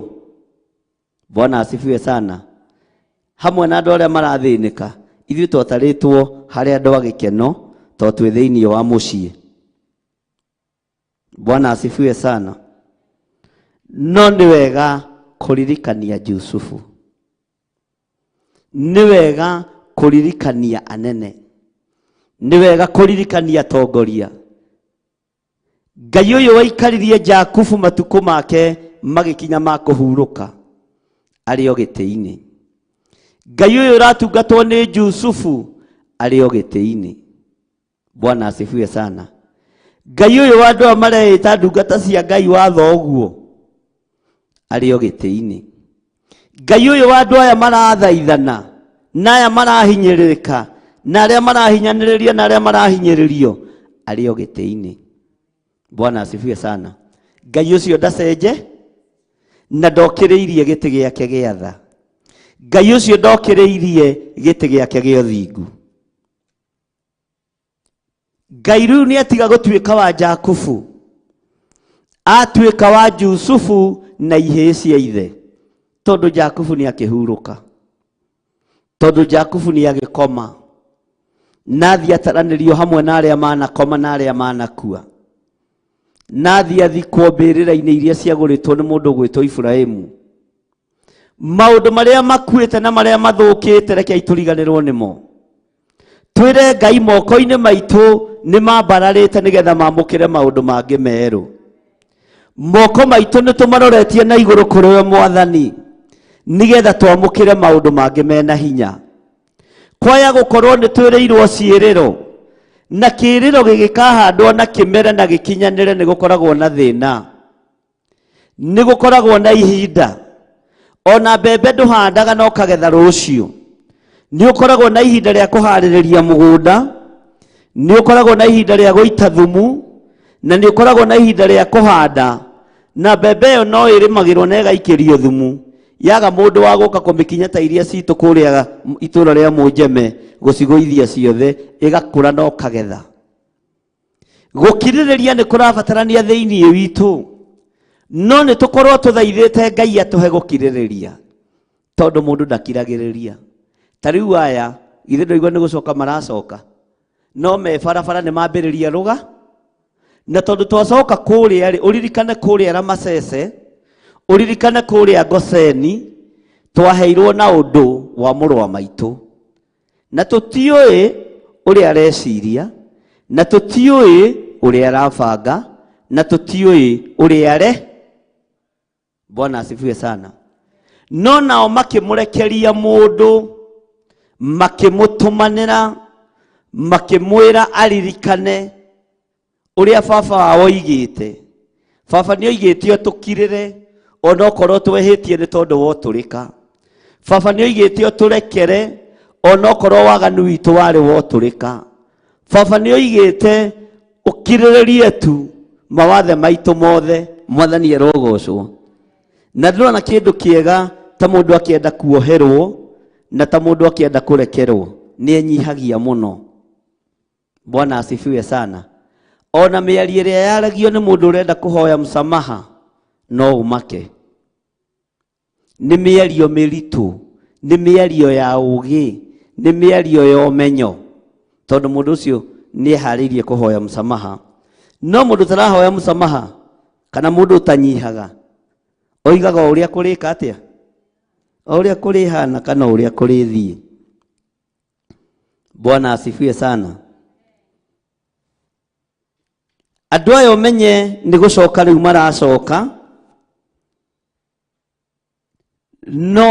Bwana asifiwe sana. Hamwe na andũ arĩa marathĩnĩka, ithuĩ twatarĩtwo harĩ andũ a gĩkeno tondũ twĩ thĩinĩ wa mũciĩ. Bwana asifiwe sana. No nĩ wega kũririkania Jusufu, nĩ wega kũririkania anene, nĩ wega kũririkania atongoria. Ngai ũyũ waikaririe Jakubu matukũ make magĩkinya ma kũhurũka arĩ o gĩtĩ-inĩ. Ngai ũyũ ũratungatwo nĩ Jusufu arĩ o gĩtĩ-inĩ. Bwana asifiwe sana. Ngai ũyũ wa andũ aya mareĩta ndungata cia Ngai wa thoguo arĩ o gĩtĩ-inĩ. Ngai ũyũ wa andũ aya marathaithana na aya marahinyĩrĩrĩka na arĩa marahinyanĩrĩria na arĩa marahinyĩrĩrio arĩ o gĩtĩ-inĩ. Bwana asifiwe sana. Ngai ũcio ndacenje na ndokĩrĩirie gĩtĩ gĩake gĩa tha. Ngai ũcio ndokĩrĩirie gĩtĩ gĩake gĩa ũthingu. Ngai rĩu nĩ atiga gũtuĩka wa Jakubu, atuĩka wa Jusufu na ihĩĩ cia ithe, tondũ Jakubu nĩ akĩhurũka, tondũ Jakubu nĩ agĩkoma, na athiĩ ataranĩrio hamwe na arĩa manakoma na arĩa manakua, na athiĩ athikwo mbĩrĩra-inĩ iria ciagũrĩtwo nĩ mũndũ ũgwĩtwo Iburahimu. Maũndũ marĩa makuĩte na marĩa mathũkĩte rekei tũriganĩrwo nĩmo. Twĩre Ngai moko-inĩ maitũ nĩ mambararĩte nĩgetha mamũkĩre maũndũ mangĩ merũ. Moko maitũ nĩ tũmaroretie na igũrũ kũrĩ we Mwathani nĩgetha twamũkĩre maũndũ mangĩ mena hinya. Kwaya gũkorwo nĩ twĩrĩirwo ciĩrĩro, na kĩĩrĩro gĩgĩkahandwo na kĩmere na gĩkinyanĩre nĩ gũkoragwo na thĩna, nĩ gũkoragwo na ihinda. Ona mbembe ndũhandaga na ũkagetha rũciũ, nĩ ũkoragwo na ihinda rĩa kũharĩrĩria mũgũnda, nĩ ũkoragwo na ihinda rĩa gũita thumu, na nĩ ũkoragwo na ihinda rĩa kũhanda. Na mbembe ĩyo no ĩrĩmagĩrwo na ĩgaikĩrio thumu, yaga mũndũ wa gũka kũmĩkinya ta iria citũ kũrĩa itũũra rĩa Mũnjeme gũcigũithia ciothe, ĩgakũra na ũkagetha. Gũkirĩrĩria nĩ kũrabatarania thĩinĩ witũ, no nĩ tũkorwo tũthaithĩte Ngai atũhe gũkirĩrĩria, tondũ mũndũ ndakiragĩrĩria. Ta rĩu aya githĩ ndũigua nĩ gũcoka maracoka, no me barabara nĩ mambĩrĩria rũga. Na tondũ twacoka kũrĩa rĩ, ũririkane kũrĩa Ramasese, ũririkane kũrĩa Goseni, twaheirwo na ũndũ wa mũrũ wa maitũ, na tũtiũĩ ũrĩa areciria, na tũtiũĩ ũrĩa arabanga, na tũtiũĩ ũrĩa are. Bwana asifiwe sana. No nao makĩmũrekeria mũndũ, makĩmũtũmanĩra, makĩmwĩra aririkane ũrĩa baba wao oigĩte. Baba nĩ oigĩte ũtũkirĩre onokorwo twehĩtie nĩ tondũ wa ũtũrĩka. Baba nĩ oigĩte ũtũrekere onokorwo waganu witũ warĩ wa ũtũrĩka. Baba nĩ oigĩte ũkirĩrĩrie tu mawathe maitũ mothe. Mwathani arogocwo. Na ndĩrona kĩndũ kĩega ta mũndũ akĩenda kuoherwo na ta mũndũ akĩenda kũrekerwo, nĩ enyihagia mũno. Bwana asifiwe sana. Ona mĩario ĩrĩa yaragio nĩ mũndũ ũrenda kũhoya msamaha no ũmake. Nĩ mĩario mĩritũ, nĩ mĩario ya ũũgĩ, nĩ mĩario ya ũmenyo, tondũ mũndũ ũcio nĩ eharĩirie kũhoya msamaha. No mũndũ ũtarahoya msamaha kana mũndũ ũtanyihaga, oigaga o ũrĩa kũrĩka atĩa, o ũrĩa kũrĩhana kana o ũrĩa kũrĩthiĩ. Bwana asifiwe sana. Andũ aya ũmenye nĩ gũcoka rĩu maracoka, no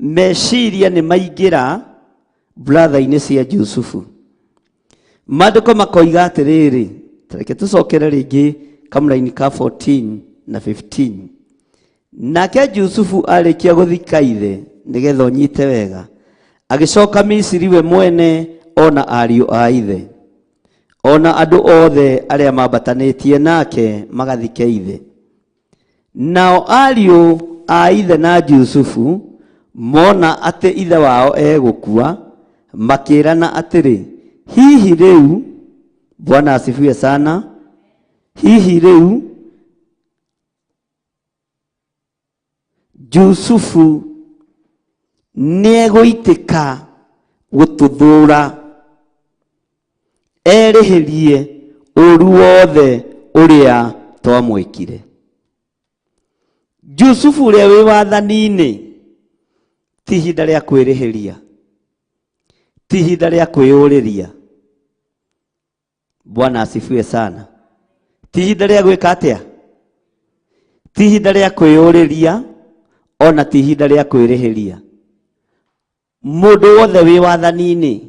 meciria nĩ maingĩra bratha-inĩ cia Jusufu. Maandĩko makoiga atĩrĩrĩ, reke tũcokere rĩngĩ kamũraini ka 14 na 15. Nake Jusufu arĩkia gũthika ithe, nĩgetha ũnyite wega, agĩcoka Misiri we mwene ona ariũ a ithe, ona andũ othe arĩa mambatanĩtie nake magathike ithe. Nao ariũ a ithe na Jusufu mona atĩ ithe wao egũkua, makĩĩrana atĩrĩ, hihi rĩu, Bwana asifiwe sana, hihi rĩu Jusufu nĩegũitĩka gũtũthũra, erĩhĩrie ũru wothe ũrĩa twamwĩkire. Jusufu ũrĩa wĩ wathani-inĩ ti ihinda rĩa kwĩrĩhĩria, ti ihinda rĩa kwĩyũrĩria. Bwana asifiwe sana. Ti ihinda rĩa gwĩka atĩa? Ti ihinda rĩa kwĩyũrĩria, ona ti ihinda rĩa kwĩrĩhĩria. Mũndũ wothe wĩ wathani-inĩ,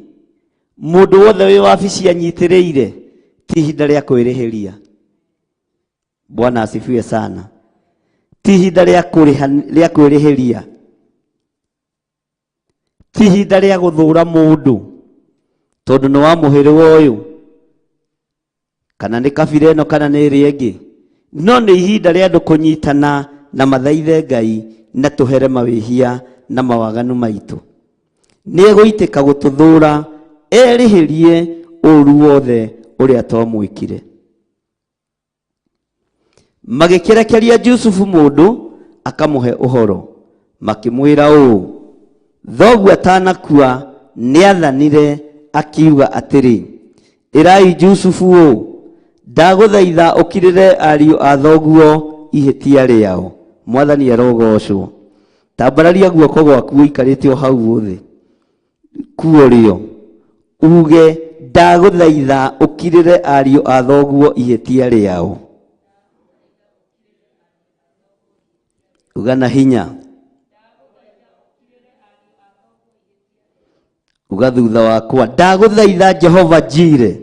mũndũ wothe wĩ wabici anyitĩrĩire, ti ihinda rĩa kwĩrĩhĩria. Bwana asifiwe sana. Ti ihinda rĩa rĩa kwĩrĩhĩria, ti ihinda rĩa gũthũra mũndũ tondũ nĩ wa mũhĩrĩga ũyũ kana nĩ kabira ĩno kana nĩ ĩrĩa ĩngĩ, no nĩ ihinda rĩa andũ kũnyitana na mathaithe Ngai na tũhere mawĩhia na mawaganu maitũ. Nĩ egũitĩka gũtũthũra erĩhĩrie ũru wothe ũrĩa twamwĩkire. Magĩkĩrekeria Jusufu mũndũ akamũhe ũhoro, makĩmwĩra ũũ, thoguo atanakua nĩathanire akiuga atĩrĩ, ĩrai Jusufu ũũ, ndagũthaitha ũkirĩre ariũ a thoguo ihĩtia rĩao. Mwathani arogocwo. Tambararia guoko gwaku ũikarĩte o hau thĩ kuo rĩo, uge ndagũthaitha ũkirĩre ariũ a thoguo ihĩtia rĩao. Uga na hinya, uga thutha wakwa, ndagũthaitha Jehova Jire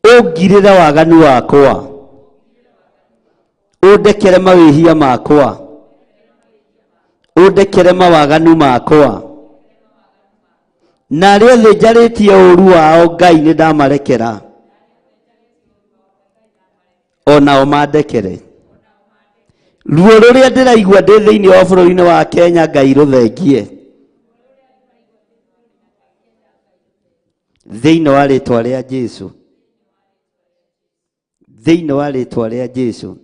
ũngirĩre waganu wakwa, ũndekere mawĩhia makwa, ũndekere mawaganu makwa, na arĩa othe njarĩtie ũru wao Ngai nĩ ndamarekera, onao mandekere. Ruo rũrĩa ndĩraigua ndĩ thĩinĩ wa bũrũri-inĩ wa Kenya Ngai rũthengie thĩinĩ wa rĩtwa rĩa Jesu, thĩinĩ wa rĩtwa rĩa Jesu.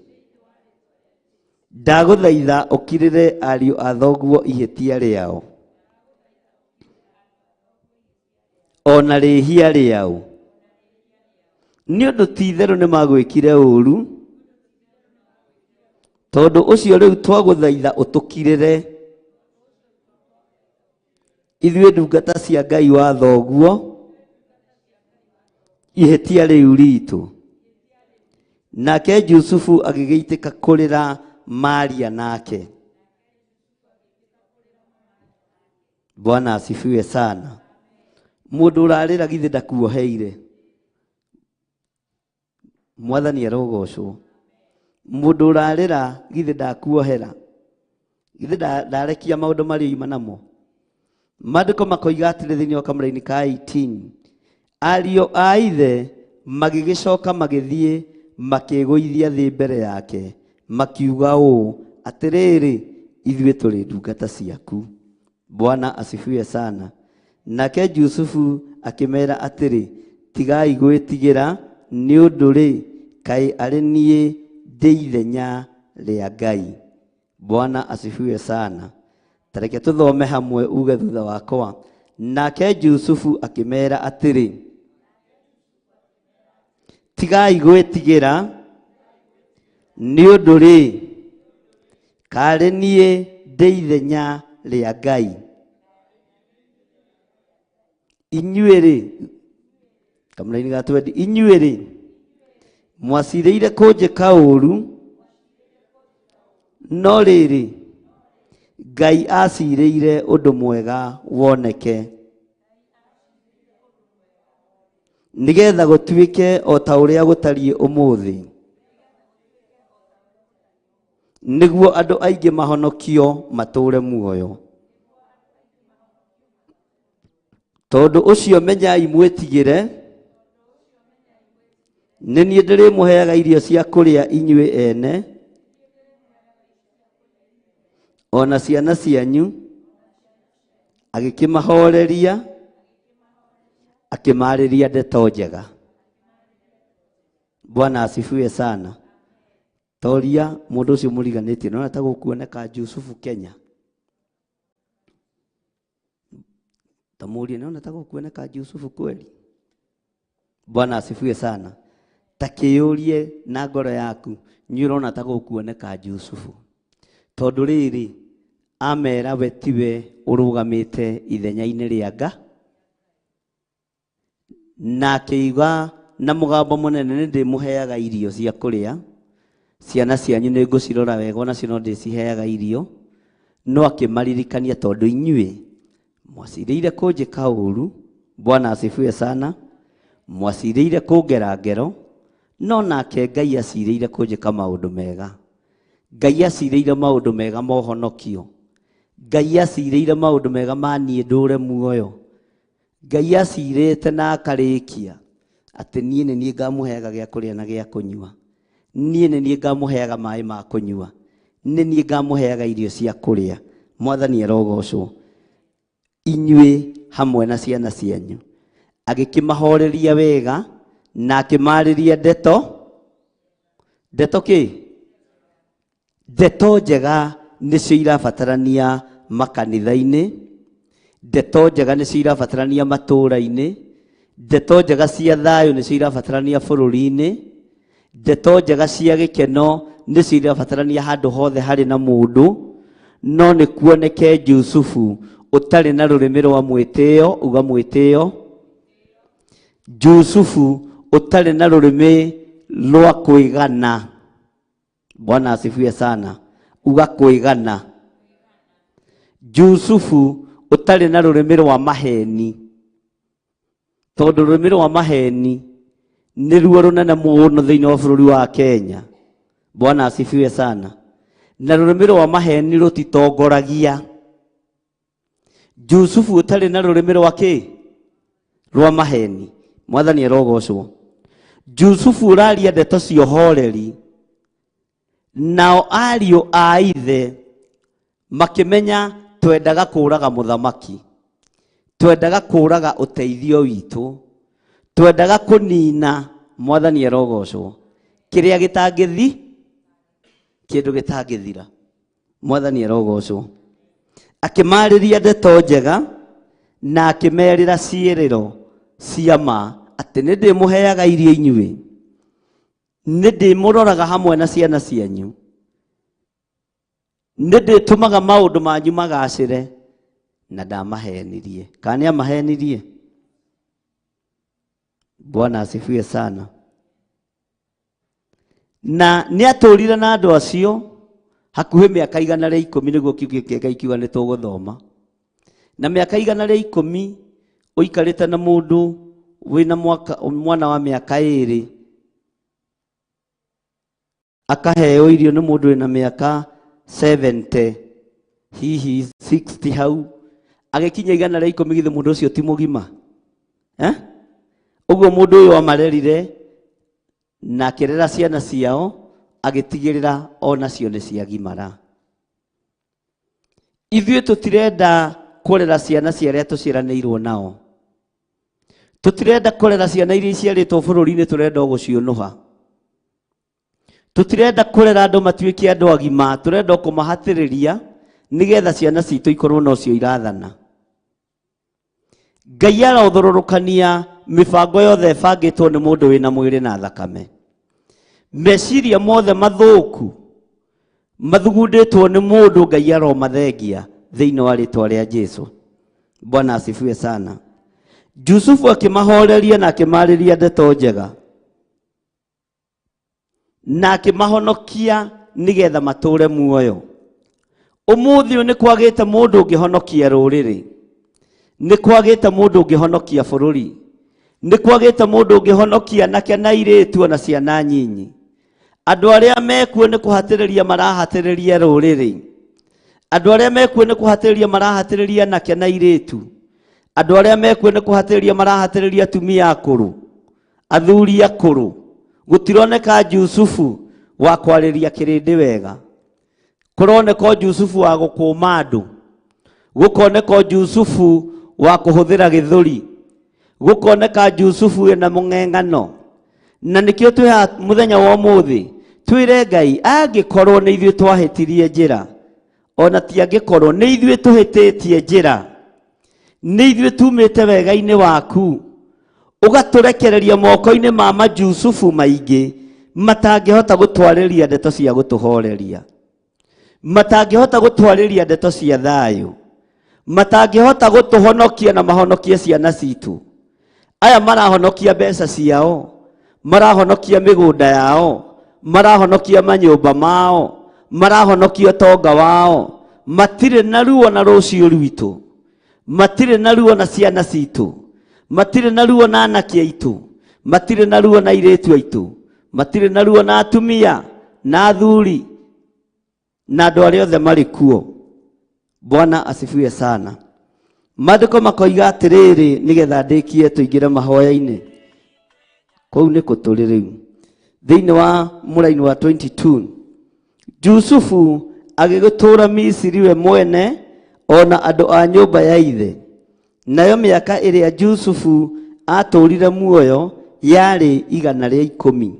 Ndagũthaitha ũkirĩre ariũ a thoguo ihĩtia rĩao ona rĩhia rĩao, nĩ ũndũ ti itherũ nĩ magwĩkire ũru. Tondũ ũcio rĩu twagũthaitha ũtũkirĩre ithuĩ ndungata cia Ngai wa thoguo ihĩtia rĩu ritũ. Nake Jusufu agĩgĩitĩka kũrĩra maria nake. Bwana asifiwe sana. Mũndũ ũrarĩra githĩ ndakuoheire? Mwathani arogocwo. Mũndũ ũrarĩra githĩ ndakuohera? Githĩ ndarekia maũndũ marĩa oima namo? Maandĩko makoiga atĩrĩ thĩinĩ wa kamũraini ka 18, ariũ a ithe magĩgĩcoka magĩthiĩ makĩĩgũithia thĩ mbere yake, makiuga ũũ, atĩrĩrĩ, ithuĩ tũrĩ ndungata ciaku. Bwana asifiwe sana. Nake Jusufu akĩmera atĩrĩ, tigai gwĩtigĩra, nĩ ũndũ rĩ, kaĩ arĩ niĩ ndĩ ithenya rĩa Ngai. Bwana asifiwe sana. Tareke tũthome hamwe uge thutha wakwa. Nake Jusufu akĩmera atĩrĩ, tigai gwĩtigĩra, nĩ ũndũ rĩ, karĩ niĩ ndĩ ithenya rĩa Ngai. Inyuĩ rĩ, kamũraini ga 20, inyuĩ rĩ, Mwacirĩire kũnjĩka ũũru, no rĩrĩ, Ngai acirĩire ũndũ mwega woneke, nĩgetha gũtuĩke o ta ũrĩa gũtariĩ ũmũthĩ, nĩguo andũ aingĩ mahonokio matũũre muoyo. Tondũ ũcio menyai mwĩtigĩre, nĩ niĩ ndĩrĩmũheaga irio cia kũrĩa inyuĩ ene o na ciana cianyu. Agĩkĩmahoreria, akĩmaarĩria ndeto njega. Bwana asifiwe sana. Toria mũndũ ũcio mũriganĩtie, nona ta gũkuoneka Jusufu Kenya. Tamurie, nona ta gũkuoneka Jusufu kweli? Bwana asifiwe sana. Ta kĩyũrie na ngoro yaku, nĩ ũrona ta gũkuoneka Jusufu? Tondũ rĩrĩ, amera we tiwe ũrũgamĩte ithenya-inĩ rĩa nga, na akĩiga na mũgambo mũnene, nĩ ndĩmũheaga irio cia kũrĩa, ciana cianyu nĩ ngũcirora wega, onacio no ndĩciheaga irio. No akĩmaririkania, tondũ inyuĩ mwacirĩire kũnjĩka ũũru. Bwana asifiwe sana. Mwacirĩire kũngera ngero, no nake Ngai acirĩire kũnjĩka maũndũ mega. Ngai acirĩire maũndũ mega ma ũhonokio. Ngai acirĩire maũndũ mega ma niĩ ndũre muoyo. Ngai acirĩte na akarĩkia atĩ niĩ nĩ niĩ ngamũheaga gĩa kũrĩa na gĩa kũnyua, niĩ nĩ niĩ ngamũheaga maĩ ma kũnyua, nĩ niĩ ngamũheaga irio cia kũrĩa. Mwathani arogocwo, inyuĩ hamwe na ciana cianyu. Agĩkĩmahoreria wega na akĩmarĩria ndeto, ndeto kĩ? Ndeto njega nĩcio irabatarania makanitha-inĩ, ndeto njega nĩcio irabatarania matũũra-inĩ, ndeto njega cia thayũ nĩcio irabatarania bũrũri-inĩ, ndeto njega cia gĩkeno nĩcio irabatarania handũ hothe harĩ na mũndũ. No nĩ kuoneke Jusufu ũtarĩ na rũrĩmĩ rwa mwĩtĩo, uga mwĩtĩo. Jusufu ũtarĩ na rũrĩmĩ rwa kwĩgana. Bwana asifiwe sana. Uga kwĩgana. Jusufu ũtarĩ na rũrĩmĩ rwa maheni, tondũ rũrĩmĩ rwa maheni nĩruo rũnene mũno thĩinĩ wa bũrũri wa Kenya. Bwana asifiwe sana. Na rũrĩmĩ rwa maheni rũtitongoragia. Jusufu ũtarĩ na rũrĩmĩ rwa kĩ? Rwa maheni. Mwathani arogocwo. Jusufu ũraria ndeto cia ũhoreri, nao ariũ a ithe makĩmenya twendaga kũraga mũthamaki, twendaga kũraga ũteithio witũ, twendaga kũnina. Mwathani arogocwo. Kĩrĩa gĩtangĩthi, kĩndũ gĩtangĩthira. Mwathani arogocwo. Akĩmarĩria ndeto njega na akĩmerĩra ciĩrĩro cia ma atĩ nĩ ndĩmũheaga irio inyuĩ, nĩ ndĩmũroraga hamwe na ciana cianyu, nĩ ndĩtũmaga maũndũ manyu magacĩre. Na ndamahenirie, kana nĩ amahenirie? Bwana asifiwe sana. Na nĩ atũrire na andũ acio hakuhĩ mĩaka 110, nĩguo kiugo kĩa Ngai kiuga nĩ tũgũthoma. Na mĩaka 110 ũikarĩte na mũndũ wĩna mwaka, mwana wa mĩaka 2 akaheo irio nĩ mũndũ wĩna mĩaka 70, hihi 60 hau, agĩkinya 110, githĩ mũndũ ũcio ti mũgima, eh? Ũguo mũndũ ũyũ amarerire na akĩrera ciana ciao, agĩtigĩrĩra onacio nĩ ciagimara. Ithuĩ tũtirenda kũrera ciana cia arĩa tũciaranĩirwo nao, tũtirenda kũrera ciana iria iciarĩtwo bũrũri-inĩ, tũrenda o gũciũnũha. Tũtirenda kũrera andũ matuĩke andũ agima, tũrenda o kũmahatĩrĩria nĩgetha ciana citũ ikorwo nocio irathana. Ngai arothũrũrũkania mĩbango yothe ĩbangĩtwo nĩ mũndũ wĩna mwĩrĩ na thakame. Meciria mothe mathũku mathugundĩtwo nĩ mũndũ, Ngai aromathengia thĩinĩ wa rĩtwa rĩa Jesu. Bwana asifiwe sana. Jusufu akĩmahoreria na akĩmarĩria ndeto njega. Na akĩmahonokia nĩgetha matũũre muoyo. Ũmũthĩ ũyũ nĩ kwagĩte mũndũ ũngĩhonokia rũrĩrĩ, nĩ kwagĩte mũndũ ũngĩhonokia bũrũri, nĩ kwagĩte mũndũ ũngĩhonokia anake na airĩtu ona ciana nyinyi. Andũ arĩa mekuo nĩ kũhatĩrĩria marahatĩrĩria rũrĩrĩ. Andũ arĩa mekuo nĩ kũhatĩrĩria marahatĩrĩria anake na airĩtu. Andũ arĩa mekuo nĩ kũhatĩrĩria marahatĩrĩria atumia akũrũ, athuri akũrũ. Gũtironeka Jusufu wa kwarĩria kĩrĩndĩ wega. Kũroneka o Jusufu wa gũkũma andũ, gũkoneka o Jusufu wa kũhũthĩra gĩthũri, gũkoneka Jusufu wĩna mũng'eng'ano. Na nĩkĩo twĩ haha mũthenya wa ũmũthĩ twĩre Ngai, angĩkorwo nĩ ithuĩ twahĩtirie njĩra, ona ti angĩkorwo nĩ ithuĩ tũhĩtĩtie njĩra, nĩ ithuĩ tumĩte wega-inĩ waku, ũgatũrekereria moko-inĩ ma majusufu maingĩ matangĩhota gũtwarĩria ndeto cia gũtũhoreria, matangĩhota gũtwarĩria ndeto cia thayũ, matangĩhota gũtũhonokia na mahonokie ciana citũ. Aya marahonokia mbeca ciao, marahonokia mĩgũnda yao, marahonokia manyũmba mao, marahonokia ũtonga wao, matirĩ na ruo na rũciũ rwitũ, matirĩ na ruo na ciana citũ, matirĩ na ruo na anake aitũ, matirĩ na ruo na airĩtu aitũ, matirĩ na ruo na atumia na athuri na andũ arĩa othe marĩ kuo. Bwana asifiwe sana. Maandĩko makoiga atĩrĩrĩ, nĩgetha ndĩkie tũingĩre mahoya-inĩ. Kũu nĩkũ tũrĩ rĩu? Thĩinĩ wa mũraini wa 22, Jusufu agĩgĩtũũra Misiri we mwene ona andũ a nyũmba ya ithe. Nayo mĩaka ĩrĩa Jusufu atũũrire muoyo yarĩ 110.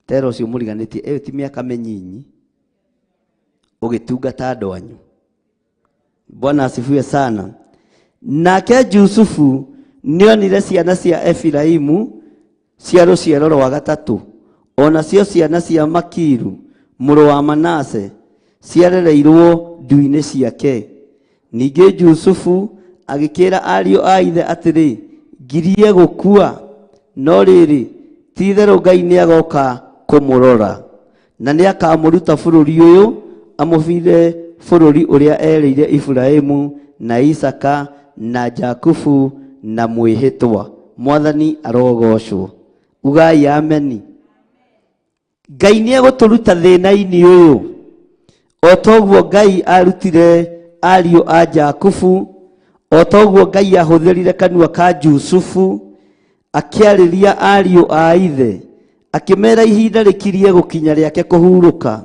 Tera ũcio mũriganĩtie, ĩyo ti mĩaka mĩnyinyi ũgĩtungata andũ anyu. Bwana asifiwe sana. Nake Jusufu nĩonire ciana cia Efiraimu cia rũciaro rwa gatatũ, onacio ciana cia Makiru mũrũ wa Manase ciarereirwo ndu-inĩ ciake. Ningĩ Jusufu agĩkĩra ariũ a ithe atĩrĩ, ngirie gũkua, no rĩrĩ, ti-itherũ Ngai nĩagoka kũmũrora, na nĩakamũruta bũrũri ũyũ amũbire bũrũri ũrĩa erĩire Iburahĩmu na Isaka na Jakubu na mwĩhĩtwa. Mwathani arogocwo. Ugai ameni. Ngai nĩegũtũruta thĩna-inĩ ũyũ o toguo Ngai arutire ariũ a Jakubu, o toguo Ngai ahũthĩrire kanua ka Jusufu akĩarĩria ariũ a ithe, akĩmera ihinda rĩkirie gũkinya rĩake kũhurũka,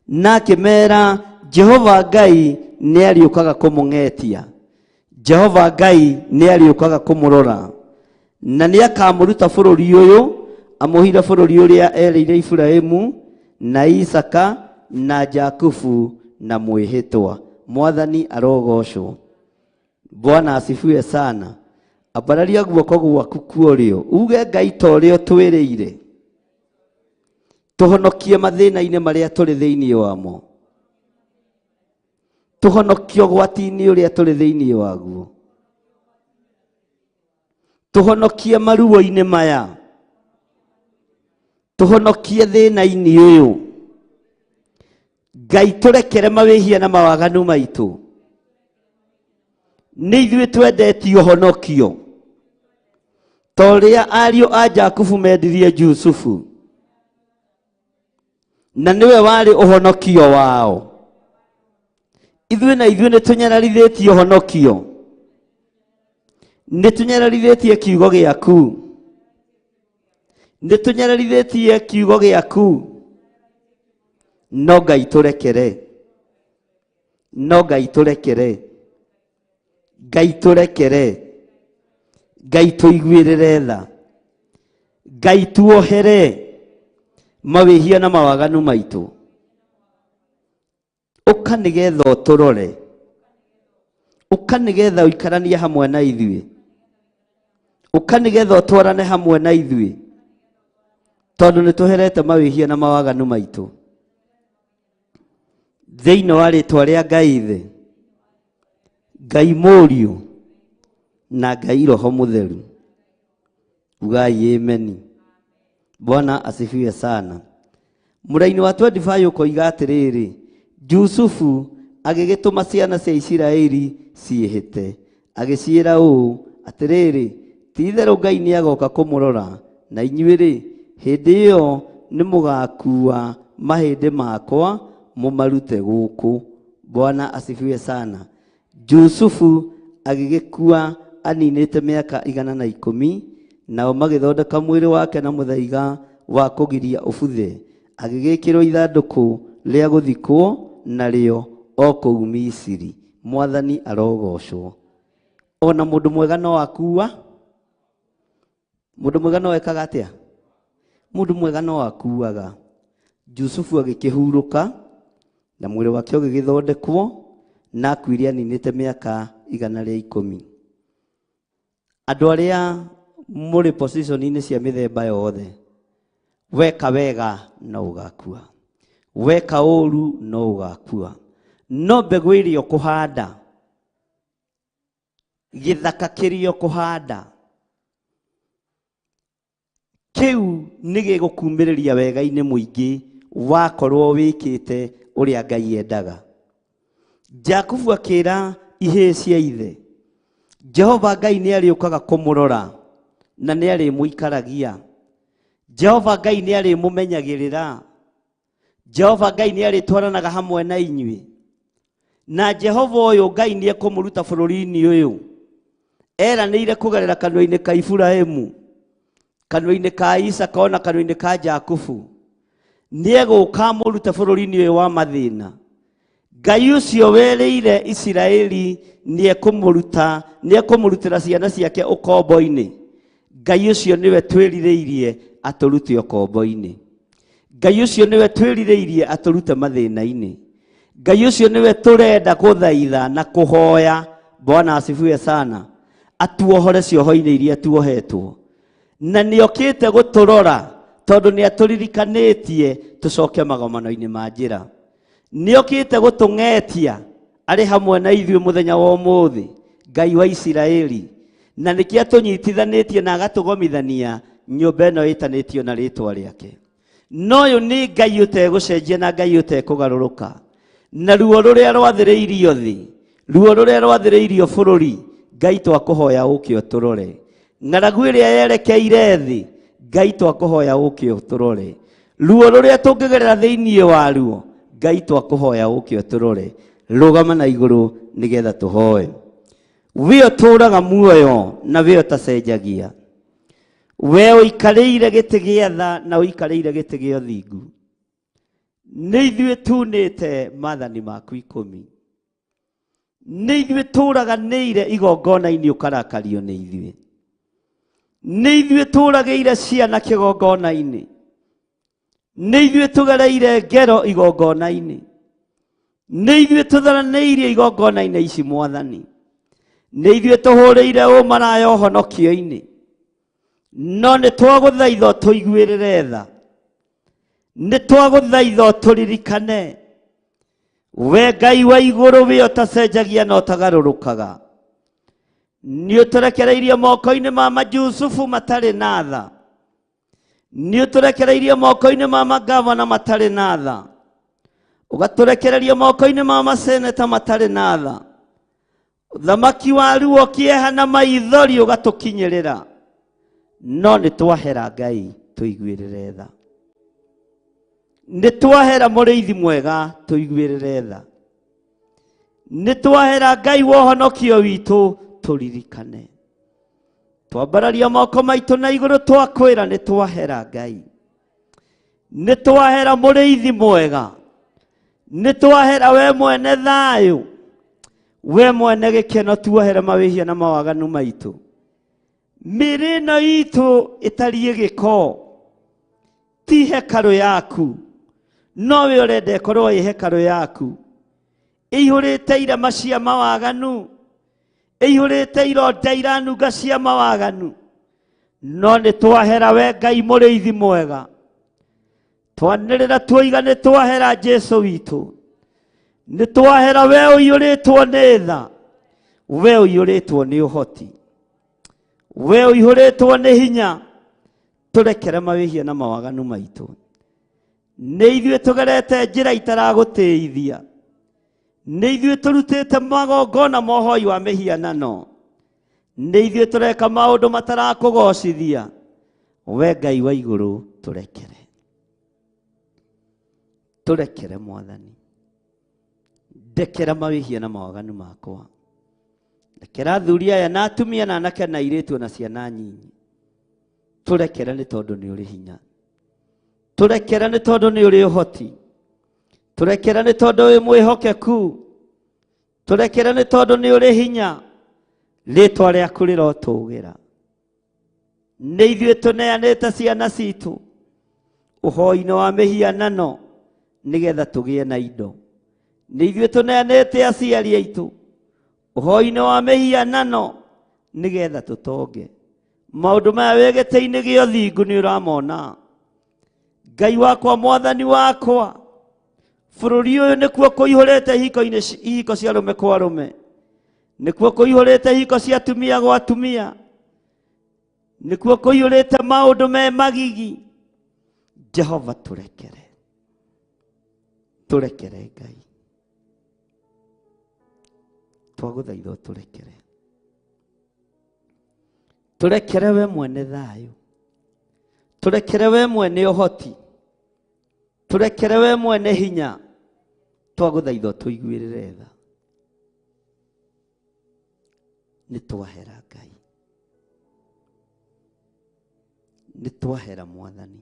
na akĩmera Jehova Ngai nĩarĩũkaga kũmũng'etia, Jehova Ngai nĩarĩũkaga kũmũrora, na nĩakamũruta bũrũri ũyũ amũhire bũrũri ũrĩa erĩire Iburahĩmu na Isaka na Jakubu na mwĩhĩtwa. Mwathani arogocwo. Bwana asifiwe sana. Ambararia guoko gwaku kuorĩo uge Ngai ta ũrĩa ũtwĩrĩire, tũhonokie mathĩna-inĩ marĩa tũrĩ thĩinĩ wamo, tũhonokie ũgwati-inĩ ũrĩa tũrĩ thĩinĩ waguo, tũhonokie maruo-inĩ maya, tũhonokie thĩna-inĩ ũyũ. Ngai tũrekere mawĩhia na mawaganu maitũ. Nĩ ithuĩ twendetie ũhonokio ta ũrĩa ariũ a Jakubu mendirie Jusufu, na nĩwe warĩ ũhonokio wao. Ithuĩ na ithuĩ nĩ tũnyararithĩtie ũhonokio, nĩ tũnyararithĩtie kiugo gĩaku, nĩ tũnyararithĩtie kiugo gĩaku. No Ngai tũrekere, no Ngai tũrekere, Ngai tũrekere, Ngai tũiguĩrĩre tha, Ngai tuohere mawĩhia na mawaganu maitũ. Ũka nĩgetha ũtũrore, ũka nĩgetha ũikaranie hamwe na ithuĩ, ũka nĩgetha ũtwarane hamwe na ithuĩ, tondũ nĩ tũherete mawĩhia na mawaganu maitũ. Thĩinĩ wa rĩtwa rĩa Ngai Ithe, Ngai Mũriũ na Ngai Roho Mũtheru, ugai ameni. Bwana asifiwe sana. Mũraini wa 25 ũkoiga atĩrĩrĩ, Jusufu agĩgĩtũma ciana cia Isiraeli ciĩhĩte, agĩciĩra ũũ, atĩrĩrĩ, ti-itherũ Ngai nĩagoka kũmũrora, na inyuĩ-rĩ, hĩndĩ ĩyo nĩmũgakuua mahĩndĩ makwa mũmarute gũkũ. Bwana asifiwe sana. Jusufu agĩgĩkua aninĩte mĩaka 110, nao magĩthondeka mwĩrĩ wake na mũthaiga wa kũgiria ũbuthe, agĩgĩkĩrwo ithandũkũ rĩa gũthikwo narĩo o kũu Misiri. Mwathani arogocwo. Ona mũndũ mwega no akua. Mũndũ mwega no ekaga atĩa? Mũndũ mwega no akuaga. Jusufu agĩkĩhurũka na mwĩrĩ wake ũgĩgĩthondekwo, na akuire aninĩte mĩaka 110. Andũ arĩa mũrĩ position-inĩ cia mĩthemba yothe, weka wega no ũgakua, weka ũru no ũgakua. No mbegũ ĩrĩa ũkũhanda, gĩthaka kĩrĩa ũkũhanda, kĩu nĩ gĩgũkumĩrĩria wega-inĩ mũingĩ wakorwo wĩkĩte ũrĩa Ngai endaga. Jakubu akĩra ihĩĩ cia ithe, Jehova Ngai nĩ arĩũkaga kũmũrora na nĩ arĩmũikaragia. Jehova Ngai nĩ arĩmũmenyagĩrĩra. Jehova Ngai nĩ arĩtwaranaga hamwe na inyuĩ. Na Jehova ũyũ Ngai nĩ ekũmũruta bũrũri-inĩ ũyũ. Eranĩire kũgerera kanua-inĩ ka Iburahĩmu, kanua-inĩ ka Isaka ona kanua-inĩ ka Jakubu. Nĩ egũka amũrute bũrũri-inĩ ũyũ wa mathĩna. Ngai ũcio werĩire Isiraeli nĩ ekũmũruta, nĩ ekũmũrutĩra ciana ciake ũkombo-inĩ. Ngai ũcio nĩwe twĩrirĩirie atũrute ũkombo-inĩ. Ngai ũcio nĩwe twĩrirĩirie atũrute mathĩna-inĩ. Ngai ũcio nĩwe tũrenda gũthaitha na kũhoya. Bwana asifiwe sana. Atuohore cioho-inĩ iria tuohetwo. Na nĩokĩte gũtũrora tondũ nĩatũririkanĩtie tũcoke magomano-inĩ ma njĩra. Nĩokĩte gũtũng'etia arĩ hamwe na ithuĩ mũthenya wa ũmũthĩ, Ngai wa Isiraeli. Na nĩkĩo atũnyitithanĩtie na agatũgomithania nyũmba ĩno ĩtanĩtio na rĩtwa rĩake. No ũyũ nĩ Ngai ũtegũcenjia na Ngai ũtekũgarũrũka. Na ruo rũrĩa rwathĩrĩirio thĩ, ruo rũrĩa rwathĩrĩirio bũrũri, Ngai twakũhoya ũke ũtũrore. Ng'aragu ĩrĩa yerekeire thĩ, Ngai twakũhoya ũke ũtũrore. Ruo rũrĩa tũngĩgerera thĩinĩ waruo, Ngai twakũhoya ũke ũtũrore. Rũgama na igũrũ nĩgetha tũhoe. We ũtũũraga muoyo na we ũtacenjagia. We ũikarĩire gĩtĩ gĩa tha na ũikarĩire gĩtĩ gĩa ũthingu. Nĩ ithuĩ tunĩte maathani maku 10. Nĩ ithuĩ tũraganĩire igongona-inĩ ũkarakario nĩ ithuĩ. Nĩ ithuĩ tũragĩire ciana kĩgongona-inĩ. Nĩ ithuĩ tũgereire ngero igongona-inĩ. Nĩ ithuĩ tũtharanĩirie igongona-inĩ ici Mwathani. Nĩ ithuĩ tũhũrĩire ũmaraya ũhonokio-inĩ. No nĩ twagũthaitha ũtũiguĩrĩre tha. Nĩ twagũthaitha ũtũririkane. We Ngai wa igũrũ, we ũtacenjagia na ũtagarũrũkaga. Nĩ ũtũrekereirie moko-inĩ ma Majusufu matarĩ na tha. Nĩ ũtũrekereirie moko-inĩ ma magavana matarĩ na tha. Ũgatũrekereria moko-inĩ ma maseneta matarĩ na tha. Ũthamaki wa ruo, kĩeha na maithori ũgatũkinyĩrĩra. No nĩ twahera Ngai tũiguĩrĩre tha. Nĩ twahera mũrĩithi mwega tũiguĩrĩre tha. Nĩ twahera Ngai wa ũhonokio witũ tũririkane. Twambararia moko maitũ na igũrũ twakwĩra nĩ twahera Ngai. Nĩ twahera mũrĩithi mwega. Nĩ twahera we mwene thayũ, we mwene gĩkeno, tuohere mawĩhia na mawaganu maitũ. Mĩĩrĩ ĩno itũ ĩtariĩ gĩko, ti hekarũ yaku, no we ũrenda ĩkorwo ĩ hekarũ yaku. Ĩihũrĩte irema cia mawaganu, ĩihũrĩte ironda iranunga cia mawaganu. No nĩ twahera we Ngai mũrĩithi mwega. Twanĩrĩra tuoiga nĩ twahera Jesu witũ. Nĩ twahera we ũiyũrĩtwo nĩ tha, we ũiyũrĩtwo nĩ ũhoti, we ũihũrĩtwo nĩ hinya. Tũrekere mawĩhia na mawaganu maitũ. Nĩ ithuĩ tũgerete njĩra itaragũtĩithia. Nĩ ithuĩ tũrutĩte magongona ma ũhoi wa mĩhianano. Nĩ ithuĩ tũreka maũndũ matarakũgocithia. We Ngai wa igũrũ tũrekere. Tũrekere Mwathani. Ndekera mawĩhia na mawaganu makwa. Ndekera athuri aya na atumia na anake na airĩtu na ciana nyinyi. Tũrekere nĩ tondũ nĩ ũrĩ hinya. Tũrekere nĩ tondũ nĩ ũrĩ ũhoti. Tũrekere nĩ tondũ wĩ mwĩhokeku. Tũrekere nĩ tondũ nĩ ũrĩ hinya. Rĩtwa rĩaku rĩrotũgĩra. Nĩ ithuĩ tũneanĩte ciana citũ ũhoi-inĩ wa mĩhianano nĩgetha tũgĩe na indo. Nĩ ithuĩ tũneanĩte aciari aitũ ũhoi-inĩ wa mĩhianano nĩgetha tũtonge. Maũndũ maya wĩ gĩtĩ-inĩ gĩa ũthingu nĩ ũramona. Ngai wakwa, Mwathani wakwa, bũrũri ũyũ nĩkuo kũihũrĩte ihiko cia arũme kwa arũme, nĩkuo kũihũrĩte ihiko cia atumia gwa atumia, nĩkuo kũihũrĩte maũndũ me magigi. Jehova tũrekere, tũrekere Ngai, twagũthaitha ũtũrekere, tũrekere we mwene thayũ, tũrekere we mwene ũhoti, tũrekere we mwene hinya, twagũthaitha ũtũiguĩrĩre tha. Nĩ twahera Ngai, nĩ twahera Mwathani,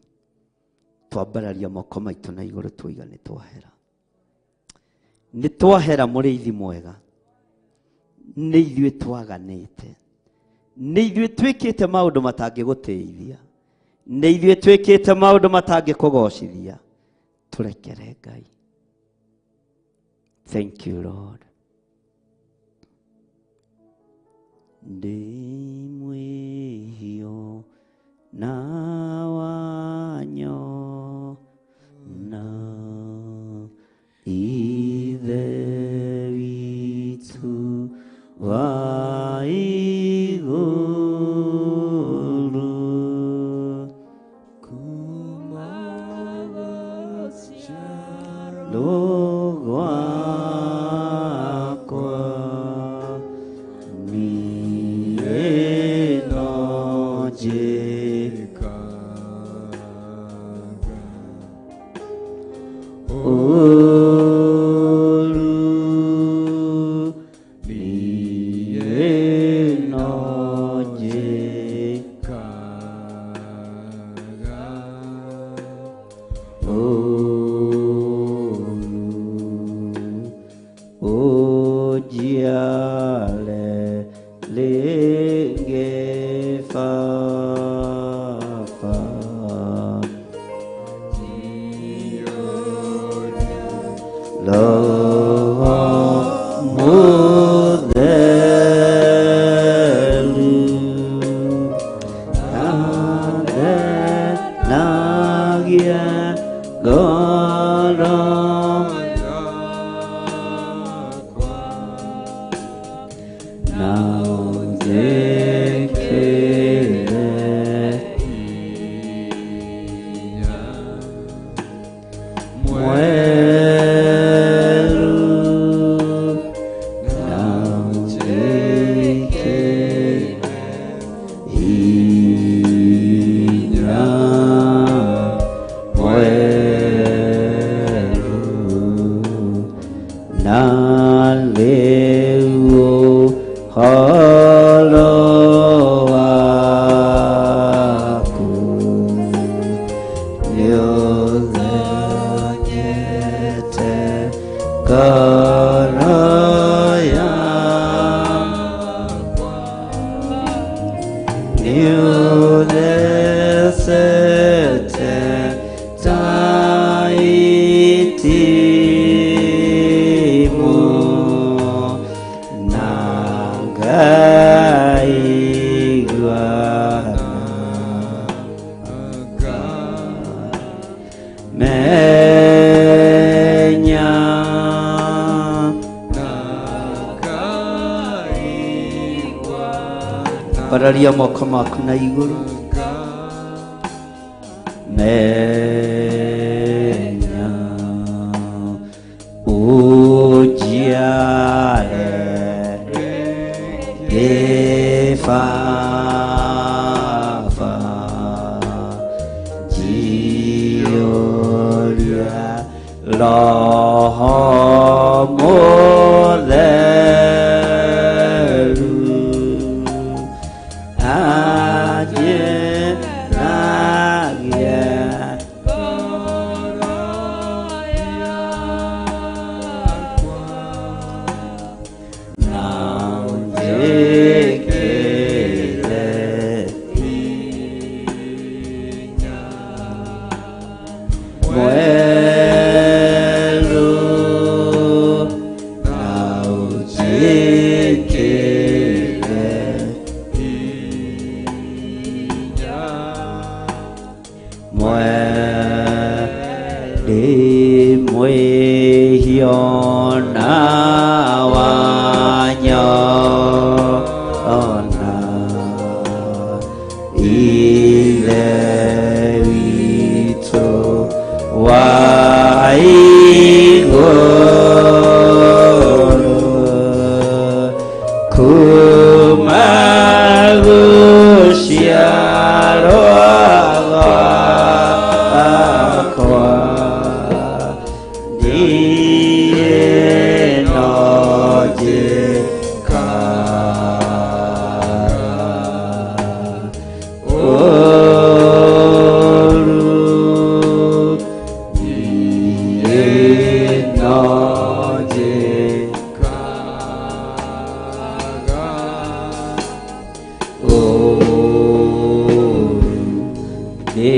twambararia moko maitũ na igũrũ tuiga nĩ twahera. Nĩ twahera mũrĩithi mwega, nĩ ithuĩ twaganĩte, nĩ ithuĩ twĩkĩte maũndũ matangĩgũtĩithia, nĩ ithuĩ twĩkĩte maũndũ matangĩkũgocithia. Tũrekere Ngai. Thank you Lord. Ndĩ mwĩhio na wanyo na Ithe witũ wa igũrũ, Kuma gũciarwo gwakwa niĩ no njĩkaga ũũru, niĩ no njĩkaga ũũru, ũnjiare rĩngĩ Baba. Roho Mũtheru, athenagie ngoro na ũnjĩkĩre mwerũ, na ũnjĩkĩre hinya mwerũ, na rĩu ũhoro waku nĩũthonyete ngoro yakwa, nĩũthecete ta itimũ, na ngaigua menya Pararia moko maku na igũrũ. Menya Roho Mũtheru anjĩragia na ũnjĩkĩre mwerũ na ũnjĩkĩre mwerĩ mwĩhio na wanyona Ithe witũ wa igũrũ kuma gũciarwo gwakwa niĩ no njĩkaga ũũru, niĩ no njĩkaga ũũru, nĩ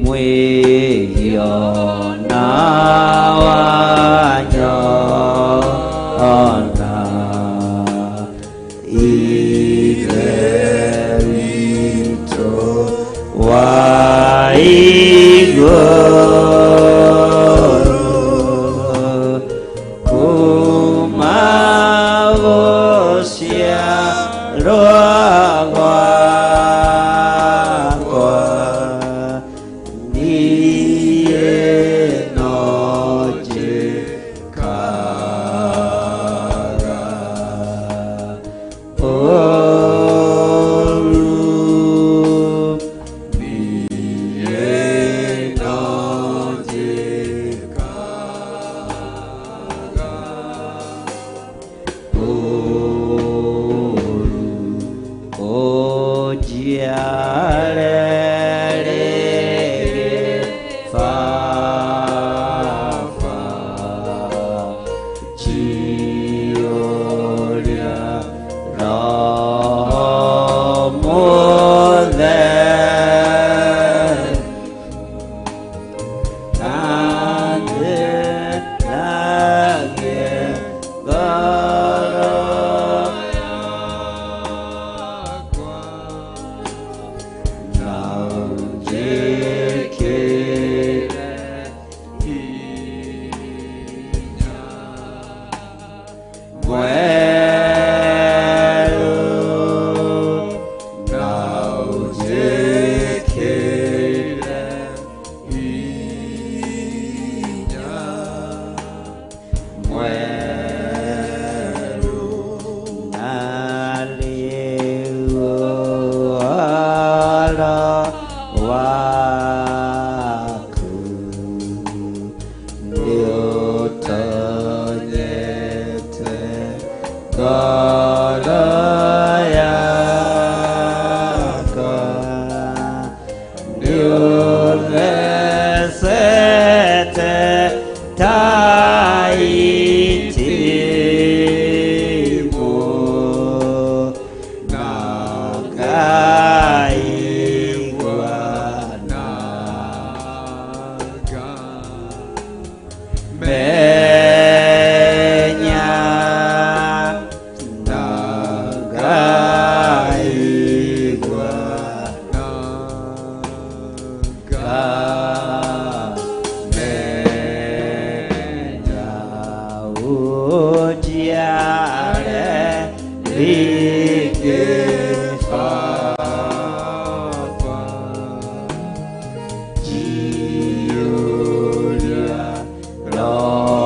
mwĩhio na wanyona Ithe witũ wa igũrũ kuma gũciarwo gwakwa niĩ no njĩkaga ũũru, niĩ no njĩkaga ũũru, ũnjiare rĩngĩ Baba, njiyũria Roho Mũtheru anjĩragie ngoro na ũnjĩkĩre mwerũ na ũnjĩkĩre mwerũ na rĩu ũhoro waku nĩũtonyete ngoro yakwa nĩũthecete ta itimũ na ngaigua menya na ngaigua ngamenya ũnjiare rĩngĩ Baba, njiyũria Roho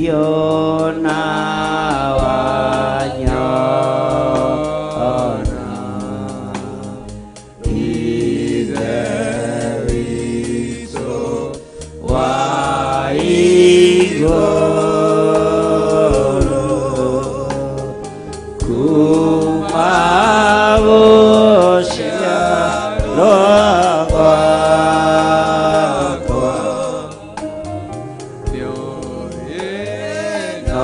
Ũngĩona wanyona Ithe witũ wa igũrũ kuma gũciarwo gwakwa no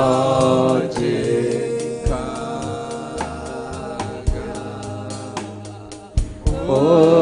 njĩkaga ũũru.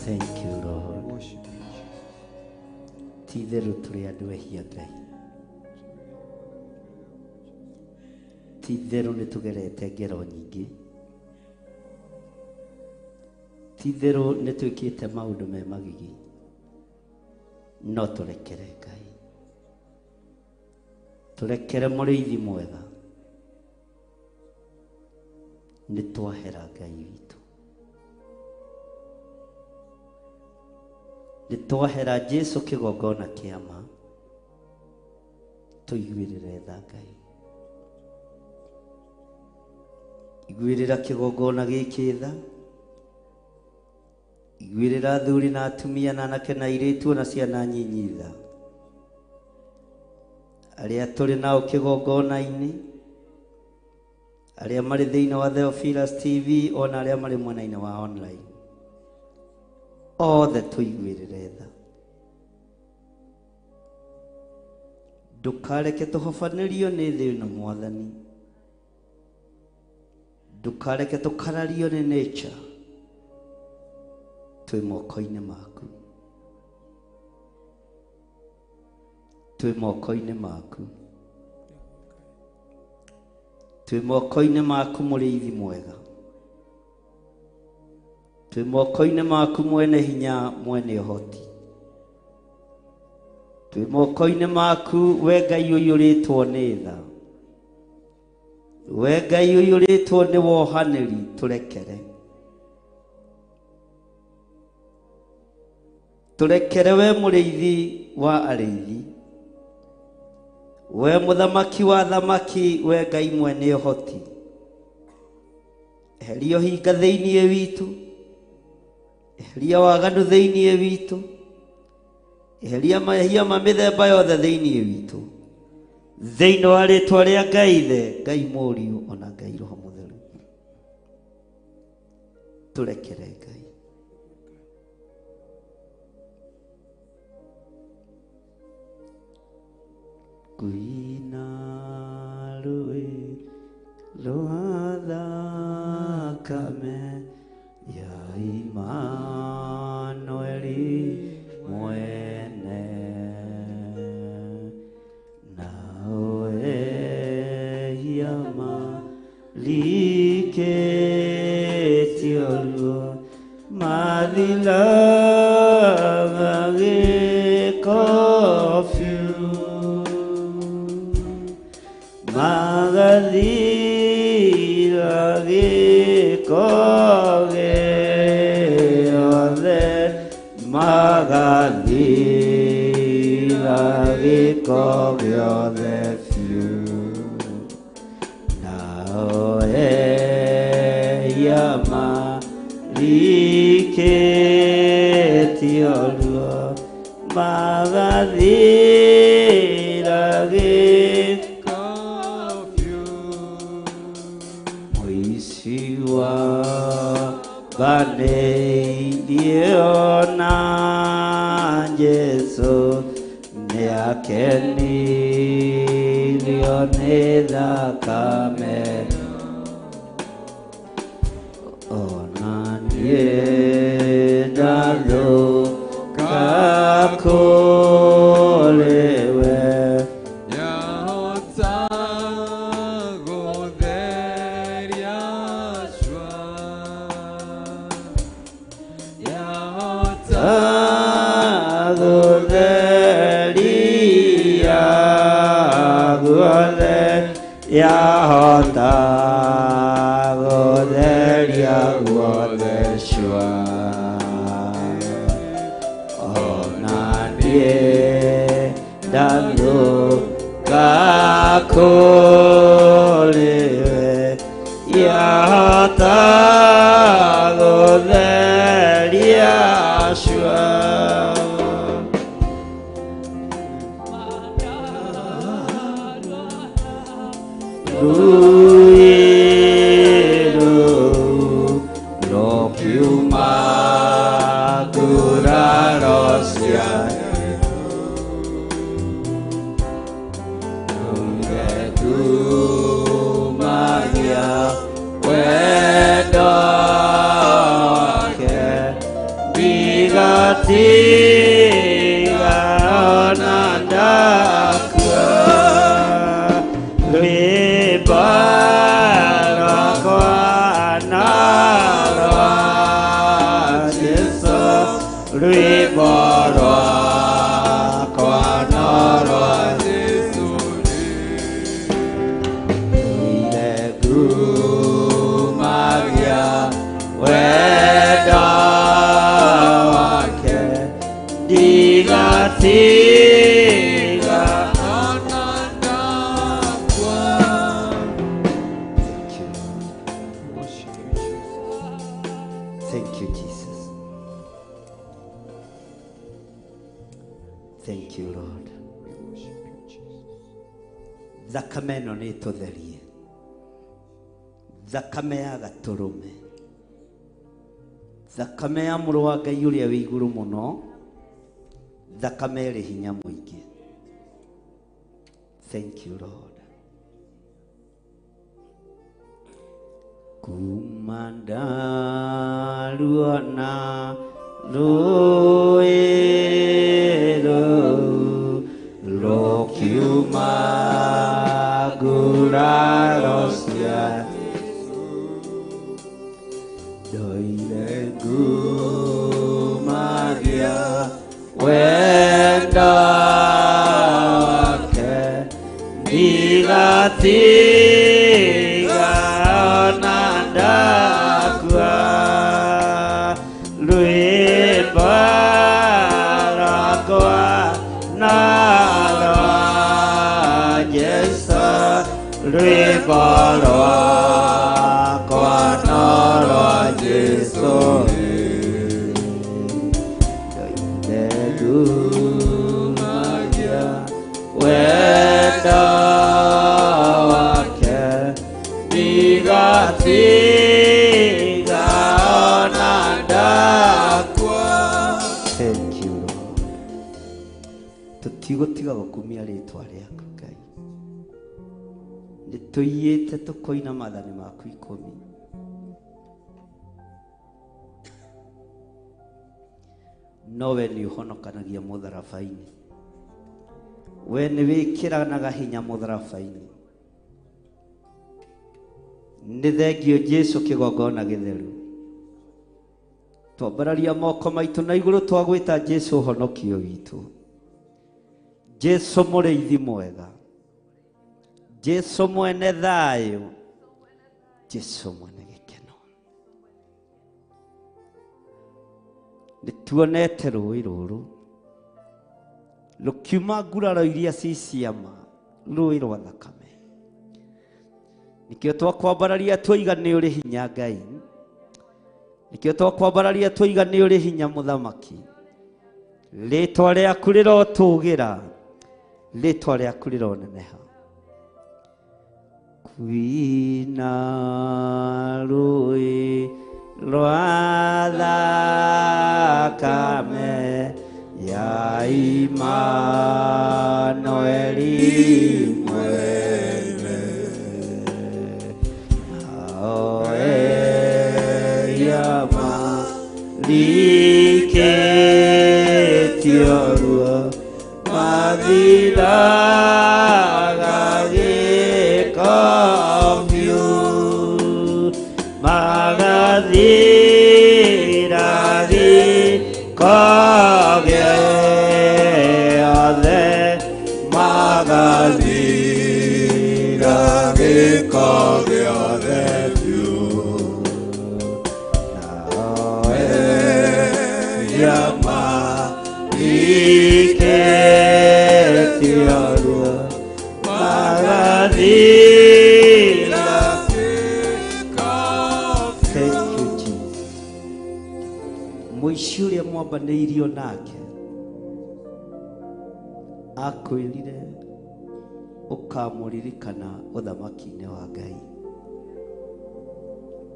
Thank you, Lord. Ti itherũ tũrĩ andũ ehia Ngai. Ti itherũ nĩ tũgerete ngero nyingĩ. Ti itherũ nĩ twĩkĩte maũndũ me magigi. No tũrekere Ngai. Tũrekere mũrĩithi mwega. Nĩ twahera Ngai witũ. Nĩ twahera Jesu kĩgongona kĩa ma. Tũiguĩrĩre tha Ngai. Iguĩrĩra kĩgongona gĩkĩ tha. Iguĩrĩra athuri na atumia na anake na airĩtu na ciana nyinyi tha. Arĩa tũrĩ nao kĩgongona-inĩ, arĩa marĩ thĩinĩ wa Theophilus TV ona arĩa marĩ mwena-inĩ wa online, othe tũiguĩrĩre tha. Ndũkareke tũhobanĩrio nĩ thĩ ĩno Mwathani. Ndũkareke tũkarario nĩ nature. Twĩ moko-inĩ maku. Twĩ moko-inĩ maku. Twĩ moko-inĩ maku mũrĩithi mwega. Twĩ moko-inĩ maku mwene hinya mwene ũhoti. Twĩ moko-inĩ maku we Ngai ũiyũrĩtwo nĩ tha. We Ngai ũiyũrĩtwo nĩ wohanĩri, tũrekere. Tũrekere we mũrĩithi wa arĩithi. We mũthamaki wa thamaki, we Ngai mwene ũhoti. Eheria ũhinga thĩinĩ witũ. Eheria waganu thĩinĩ witũ. Eheria mehia ma mĩthemba yothe thĩinĩ witũ. Thĩinĩ wa rĩtwa rĩa Ngai Ithe, Ngai Mũriũ ona Ngai Roho Mũtheru. Tũrekere Ngai. Kwĩna rũĩ rwa thakame ya Imanueli mwene, nao ehia malikĩtio ruo mathiraga gĩko biũ. Magathira gĩko gĩothe, magathira gĩko gĩothe biũ. marikĩtio ruo magathira gĩko biũ. Mũici wa banĩirio na Jesũ nĩakenirio nĩ thakame. Ona niĩ ndathũka kũrĩ we. Yahota gũtheria cua. Yahota Gũtheria guothe, yahota gũtheria guothe cua. Ona niĩ ndathũka kũrĩ we, yahota gũtheria cua. Ruiru rũkiuma nguraro cia Rũgetumagia wendo wake, ndigatiga ona ndakua. Rwĩmbo rwakwa na rwa Jesũ, rwĩmbo rwakwa na rwa Jesũ Rũire ngumagia wendo wake, ndigatiga ona ndakua. Thank you, Lord. Worship you, Jesus. Thank you, Jesus. Thank you, Lord. We worship you, Jesus. Thakame ĩno nĩ ĩtũtherie. Thakame ya gatũrũme, thakame ya mũrũ wa Ngai ũrĩa wĩ igũrũ mũno, thakame ĩrĩ hinya mũingĩ. Thank you, Lord. Kuma ndaruona rũĩ rũu rũkiuma nguraro cia ndoire ngumagia wendo wake, ndigatiga ona ndakua. Rwĩmbo rwakwa na rwa Jesũ, rwĩmbo rwakwa na rwa Jesũ. Ndoire ngumagia wendo wake, ndigatiga ona ndakua. Thank you, Lord. Tũtigũtiga gũkumia rĩtwa rĩaku Ngai. Nĩ tũiyĩte tũkoina maathani maku 10. No we nĩ ũhonokanagia mũtharaba-inĩ. We nĩ wĩkĩranaga hinya mũtharaba-inĩ. Nĩ thengio Jesũ kĩgongona gĩtheru. Twambararia moko maitũ na igũrũ twagwĩta Jesũ ũhonokio witũ. Jesũ mũrĩithi mwega, Jesũ mwene thayũ, Jesũ mwene gĩkeno. Nĩ tuonete rũĩ rũrũ rũkiuma nguraro iria ci ciama, rũĩ rwa thakame. Nĩkĩo twakwambararia twoiga nĩ ũrĩ hinya Ngai. Nĩkĩo twakwambararia twoiga nĩ ũrĩ hinya mũthamaki. Rĩtwa rĩaku rĩrotũgĩra, rĩtwa rĩaku rĩroneneha. Kwĩna rũĩ rwa thakame ya Imanueli mwene, nao eria marikĩtio ruo mathiraga gĩko biũ, magathira gĩko gĩothe, magathira gĩko gĩothe biũ. Nao eria marikĩtio ruo magathira. Thank you, Jesus. Mũici ũrĩa mwambanĩirio nake akwĩrire ũkamũririkana ũthamaki-inĩ wa Ngai.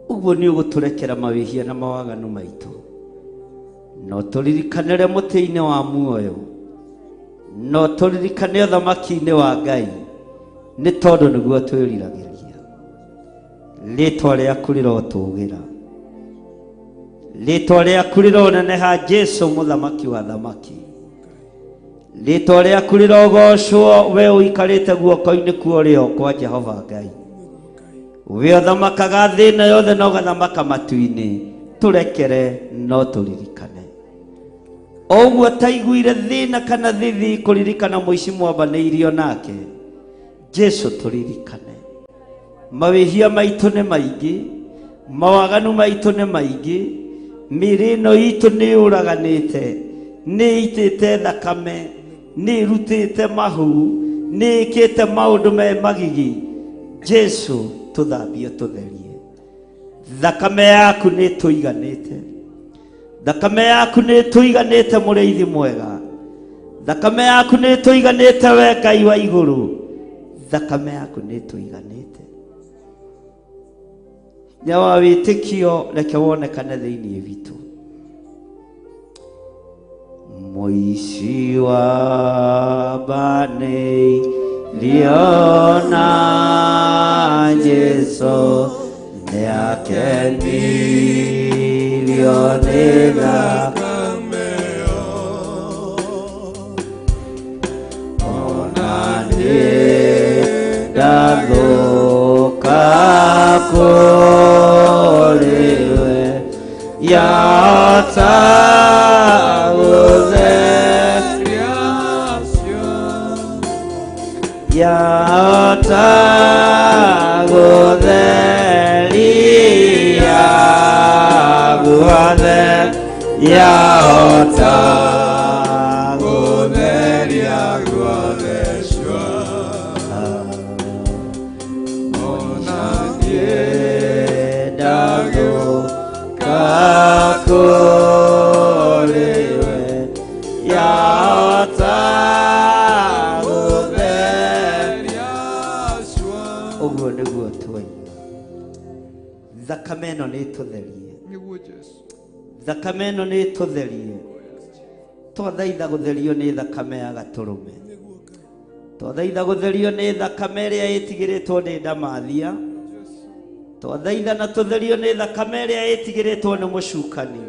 Ũguo nĩ ũgũtũrekera mawĩhia na mawaganu maitũ, no tũririkanĩre mũtĩ-inĩ wa muoyo, no tũririkane ũthamaki-inĩ wa Ngai, nĩ tondũ nĩguo twĩriragĩria. Rĩtwa rĩaku rĩrotũgĩra, rĩtwa rĩaku rĩroneneha, Jesu mũthamaki wa thamaki. Rĩtwa rĩaku rĩrogocwo, we ũikarĩte guoko-inĩ kwa ũrĩo kwa Jehova Ngai. We ũthamakaga thĩ ĩno yothe na ũgathamaka matu-inĩ, tũrekere no tũririkane. O ũguo taiguire thĩna kana thithi kũririkana mũici mwambanĩirio nake, Jesu tũririkane. Mawĩhia maitũ nĩ maingĩ, mawaganu maitũ nĩ maingĩ, mĩĩrĩ ĩno itũ nĩ yũraganĩte, nĩ ĩitĩte thakame, nĩ ĩrutĩte mahu, nĩ ĩkĩte maũndũ me magigi. Jesu tũthambie tũtherie. Thakame yaku nĩ ĩtũiganĩte, thakame yaku nĩ ĩtũiganĩte mũrĩithi mwega, thakame yaku nĩ ĩtũiganĩte we Ngai wa igũrũ, thakame yaku nĩ ĩtũiganĩte. Hinya wa wĩtĩkio reke wonekane thĩinĩ witũ. Mũici wambanĩirio na Jesu nĩakenirio nĩ Thakame ona niĩ ndathũka kũrĩ we, yahota gũtheria, yahota gũtheria guothe, yahota Gũtheria guothe cua. Ona niĩ ndathũka kũrĩ we, yahota gũtheria. Gũtheria cua. Ũguo nĩguo twaigua. Thakame ĩno nĩ ĩtũtherie, Nĩguo Jesu. thakame ĩno nĩ ĩtũtherie. Twathaitha gũtherio nĩ thakame ya gatũrũme, twathaitha gũtherio nĩ thakame ĩrĩa ĩtigĩrĩtwo nĩ ndamathia, twathaitha na tũtherio nĩ thakame ĩrĩa ĩtigĩrĩtwo nĩ mũcukani,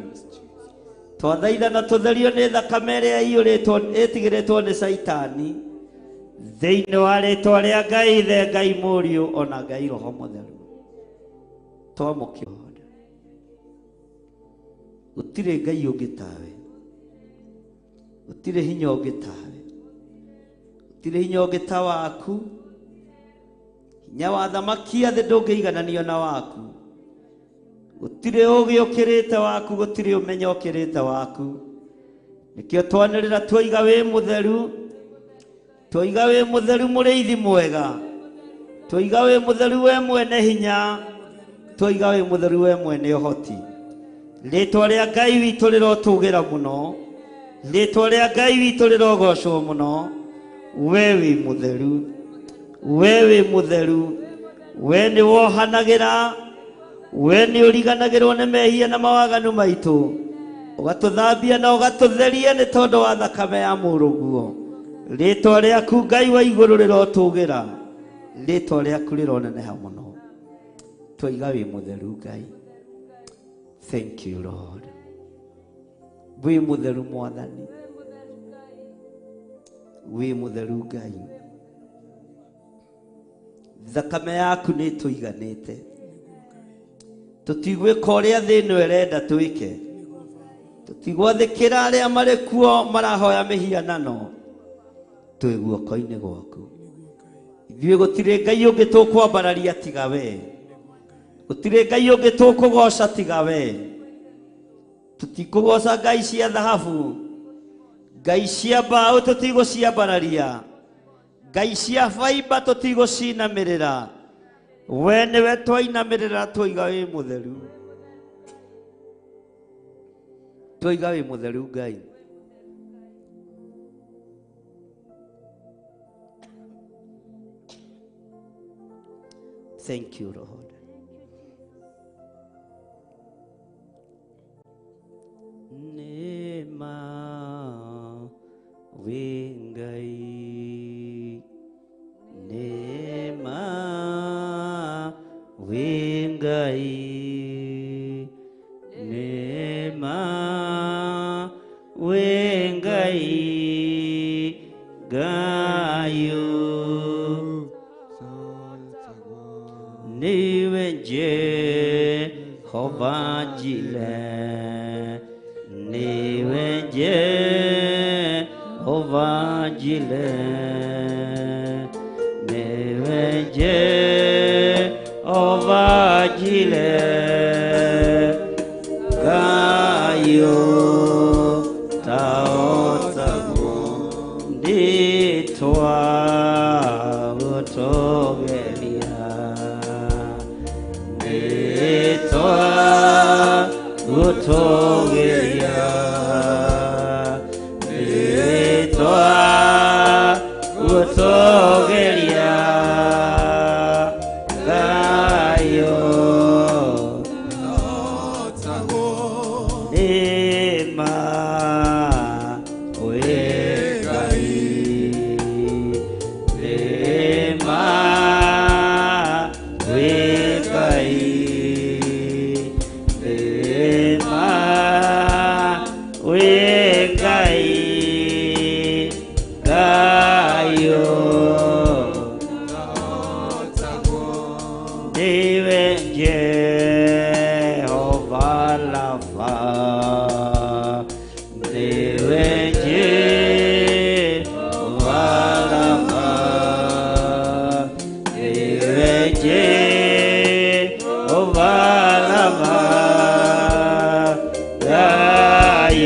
twathaitha na tũtherio nĩ thakame ĩrĩa ĩiyũrĩtwo ĩtigĩrĩtwo nĩ Caitani, thĩinĩ wa rĩtwa rĩa Ngai Ithe, Ngai Mũriũ ona Ngai Roho Mũtheru. Twamũkĩra. Gũtirĩ Ngai ũngĩ tawe, gũtirĩ hinya ũngĩ tawe, gũtirĩ hinya ũngĩ ta waku. Hinya wa thamaki a thĩ ndũngĩigananio na waku. Gũtirĩ ũũgĩ ũkĩrĩte waku, gũtirĩ ũmenyo ũkĩrĩte waku. Nĩkĩo twanĩrĩra twoiga wĩ mũtheru, twoiga wĩ mũtheru mũrĩithi mwega, twoiga wĩ mũtheru we mwene hinya, twoiga wĩ mũtheru we mwene ũhoti. Rĩtwa rĩa Ngai witũ rĩrotũgĩra mũno, rĩtwa rĩa Ngai witũ rĩrogocwo mũno. We wĩ mũtheru, we wĩ mũtheru, we nĩ wohanagĩra, we nĩ ũriganagĩrwo nĩ mehia na mawaganu maitũ, ũgatũthambia na ũgatũtheria nĩ tondũ wa thakame ya mũrũguo. Rĩtwa rĩaku Ngai wa igũrũ rĩrotũgĩra, rĩtwa rĩaku rĩroneneha mũno. Twaiga wĩ mũtheru Ngai. Thank you Lord. Wĩ mũtheru Mwathani, wĩ mũtheru Ngai. Thakame yaku nĩ ĩtũiganĩte, tũtigwĩka ũrĩa thĩ ĩno ĩrenda twĩke, tũtigwathĩkĩra arĩa marĩ kuo marahoya mĩhianano, twĩ guoko-inĩ gwaku. Ithuĩ gũtirĩ Ngai ũngĩ tũkwambararia tiga we, gũtirĩ Ngai ũngĩ tũkũgoca tiga we. Tũtikũgoca ngai cia thahabu, ngai cia mbaũ tũtigũciambararia, ngai cia baimba tũtigũcinamĩrĩra. We nĩwe twainamĩrĩra, twaiga wĩ mũtheru, twaiga wĩ mũtheru Ngai. Thank you Lord. Nĩma wĩ Ngai, nĩma wĩ Ngai, nĩma wĩ Ngai, Ngai niwe Jehova Jireh, niwe Jehova Jireh, niwe Jehova Jireh, Ngai taotagwo ndĩtwa gũtũgeria, ndĩtwa gũtũgeria, ndĩtwa gũtũgeria, Ngai nĩma wĩ Ngai, nĩma wĩ Ngai, nĩma wĩ Ngai, Ngai niwe Jehova Rafa, niwe Jehova Rafa, niwe Jehova Rafa, Ngai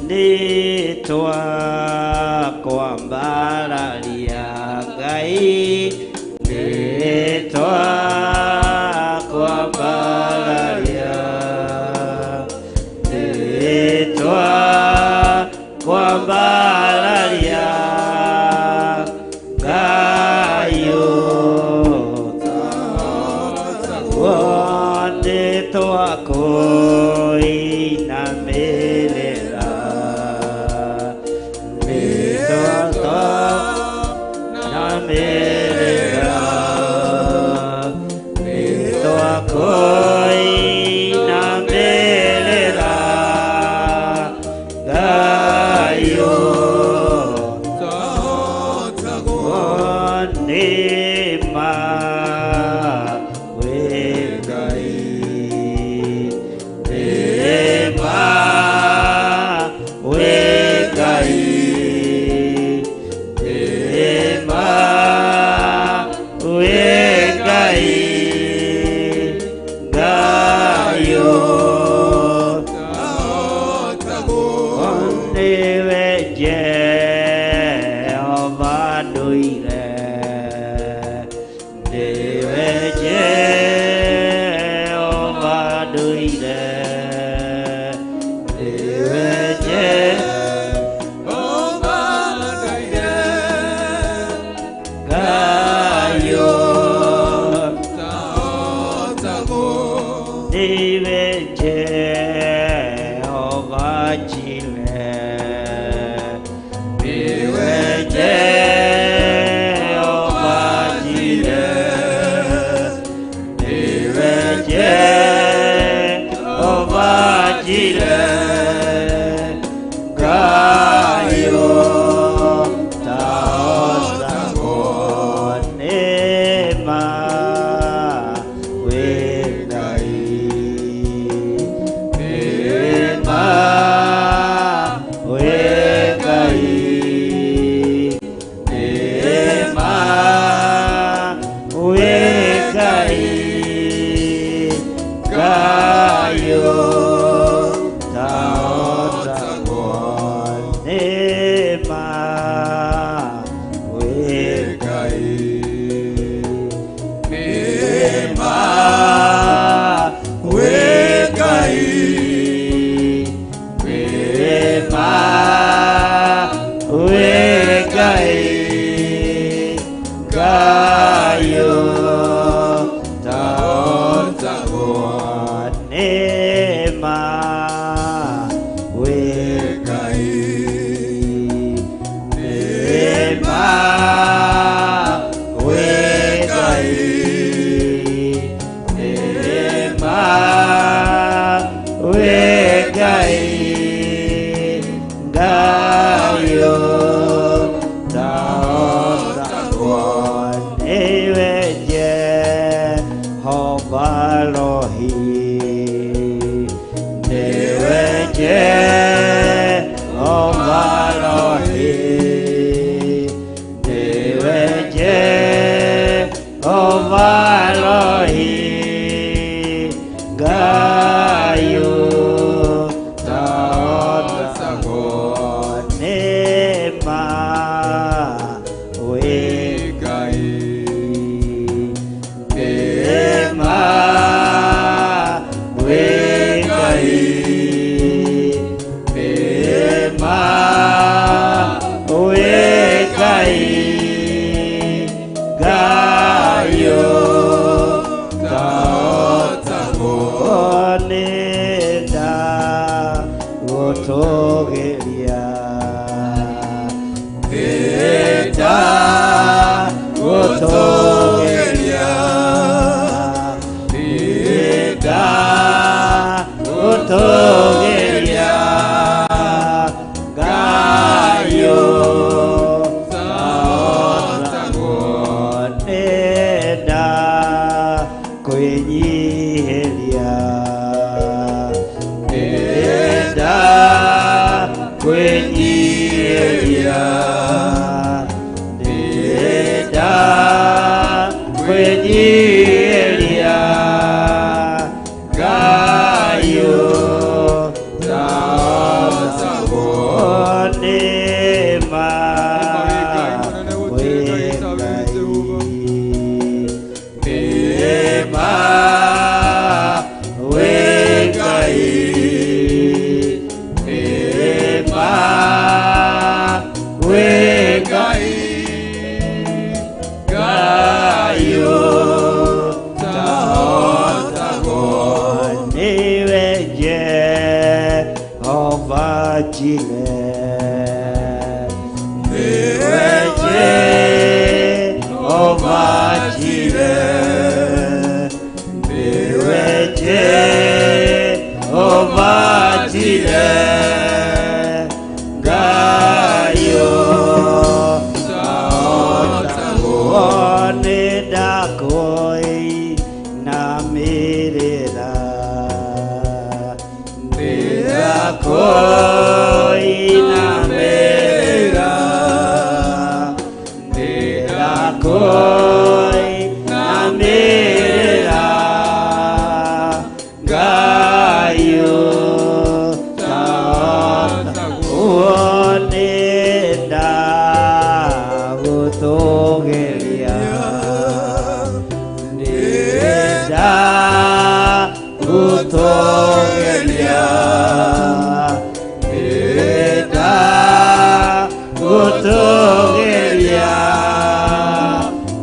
ndĩtwa kwambararia Ngai, ndĩtwa kwambararia, ndĩtwa kwambararia, Ngai ndĩtwa kũinamĩrĩra, ndĩtwa kũinamĩrĩra, Ngai Ngai ũtahotagwo nĩ ma wĩ Ngai nĩ ma wĩ Ngai nĩ ma wĩ Ngai Ngai ũtahotagwo nĩwe Jehova Rohi nĩwe Jehova Rohi nĩwe Jehova Rohi Ngai ũtahotagwo nĩ ma wĩ Ngai nĩ ma wĩ Ngai nĩ ma wĩ Ngai Ngai ũtahotagwo nĩ ndagũtũgĩria nĩ ndagũtũgĩria nĩ ndagũtũgĩria Ngai ũtahotagwo nĩ ndakwĩnyihĩria nĩ ndakwĩnyihĩria nĩ ndakwĩnyihĩria Ngai ũtahotagwo nĩ ma wĩ Ngai nĩ ma wĩ Ngai nĩ ma wĩ Ngai Ngai ũtahotagwo nĩwe Jehova Jireh nĩwe Jehova Jireh nĩwe Jehova Jireh Ngai ũtahotagwo nĩ ndakwĩinamĩrĩra nĩ ndakwĩinamĩrĩra nĩ ndakwĩinamĩrĩra Ngai ũtahotagwo nĩ ndagũtũgĩria nĩ ndagũtũgĩria nĩ ndagũtũgĩria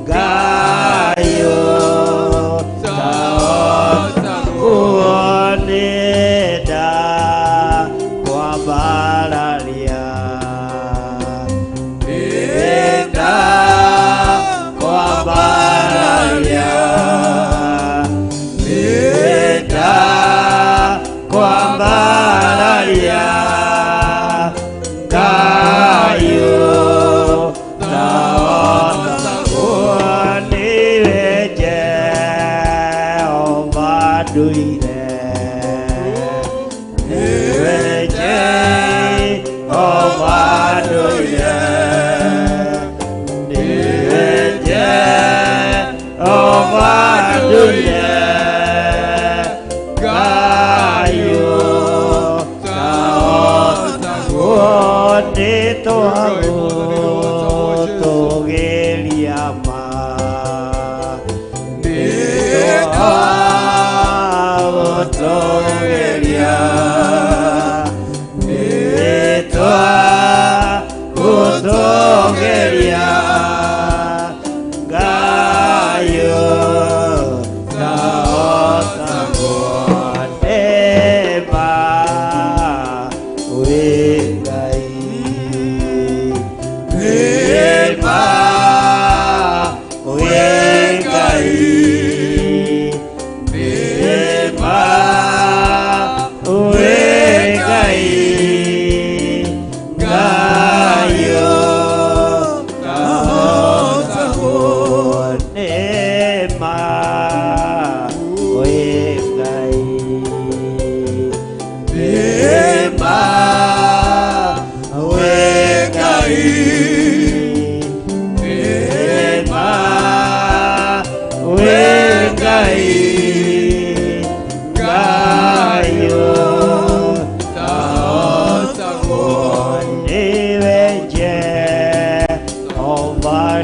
Ngai ũtahotagwo nĩ ndakwambararia nĩ ndakwambararia nĩ ndakwambararia Ngai ũtahotagwo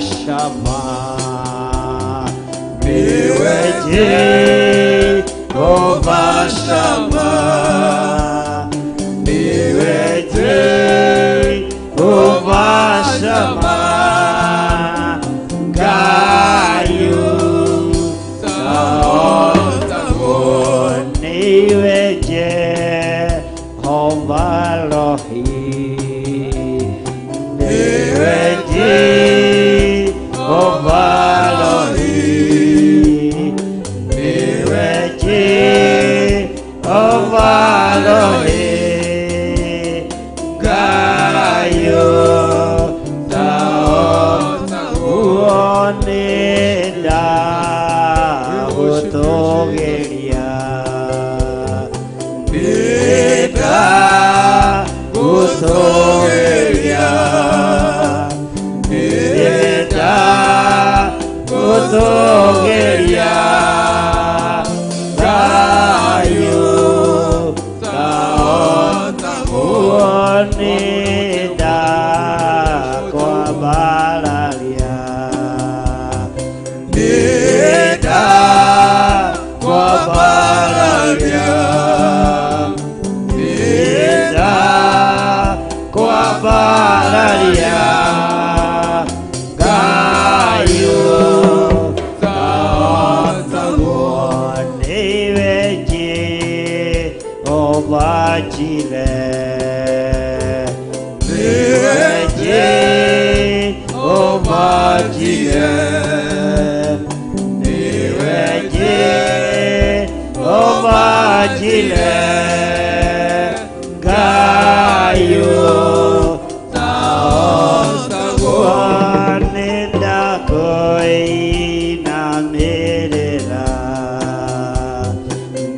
Shammah, niwe Jehovah Shammah, niwe Jehovah Shammah, Gayu niwe Jehovah Rohi, niwe Jehovah Rohi, niwe Jehovah Rohi, Gayu Nida gutugeria, nida gutugeria, nida gutugeria, Gayu nida kwabalaria, nida kwabalaria, nida kwabalaria, Gayu niwe Jehovah Jireh, niwe Jehovah Jireh, niwe Jehovah Jireh, Gayu nenda koinamirira,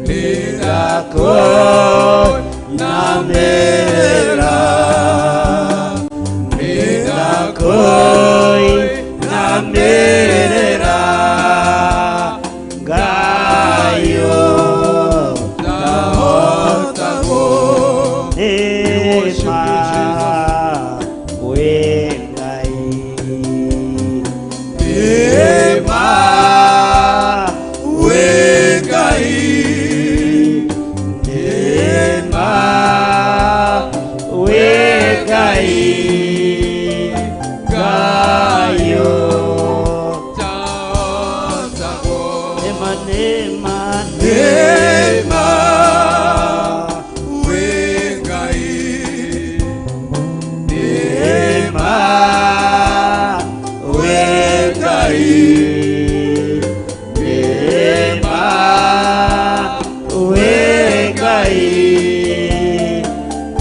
nenda koinamirira, nenda koinamirira, Gayu worship you, Jesus. We Ngai, Ema we Ngai, Ema we Ngai, Gayu Ema nema Ema we Ngai, Ema we Ngai, Ema we Ngai,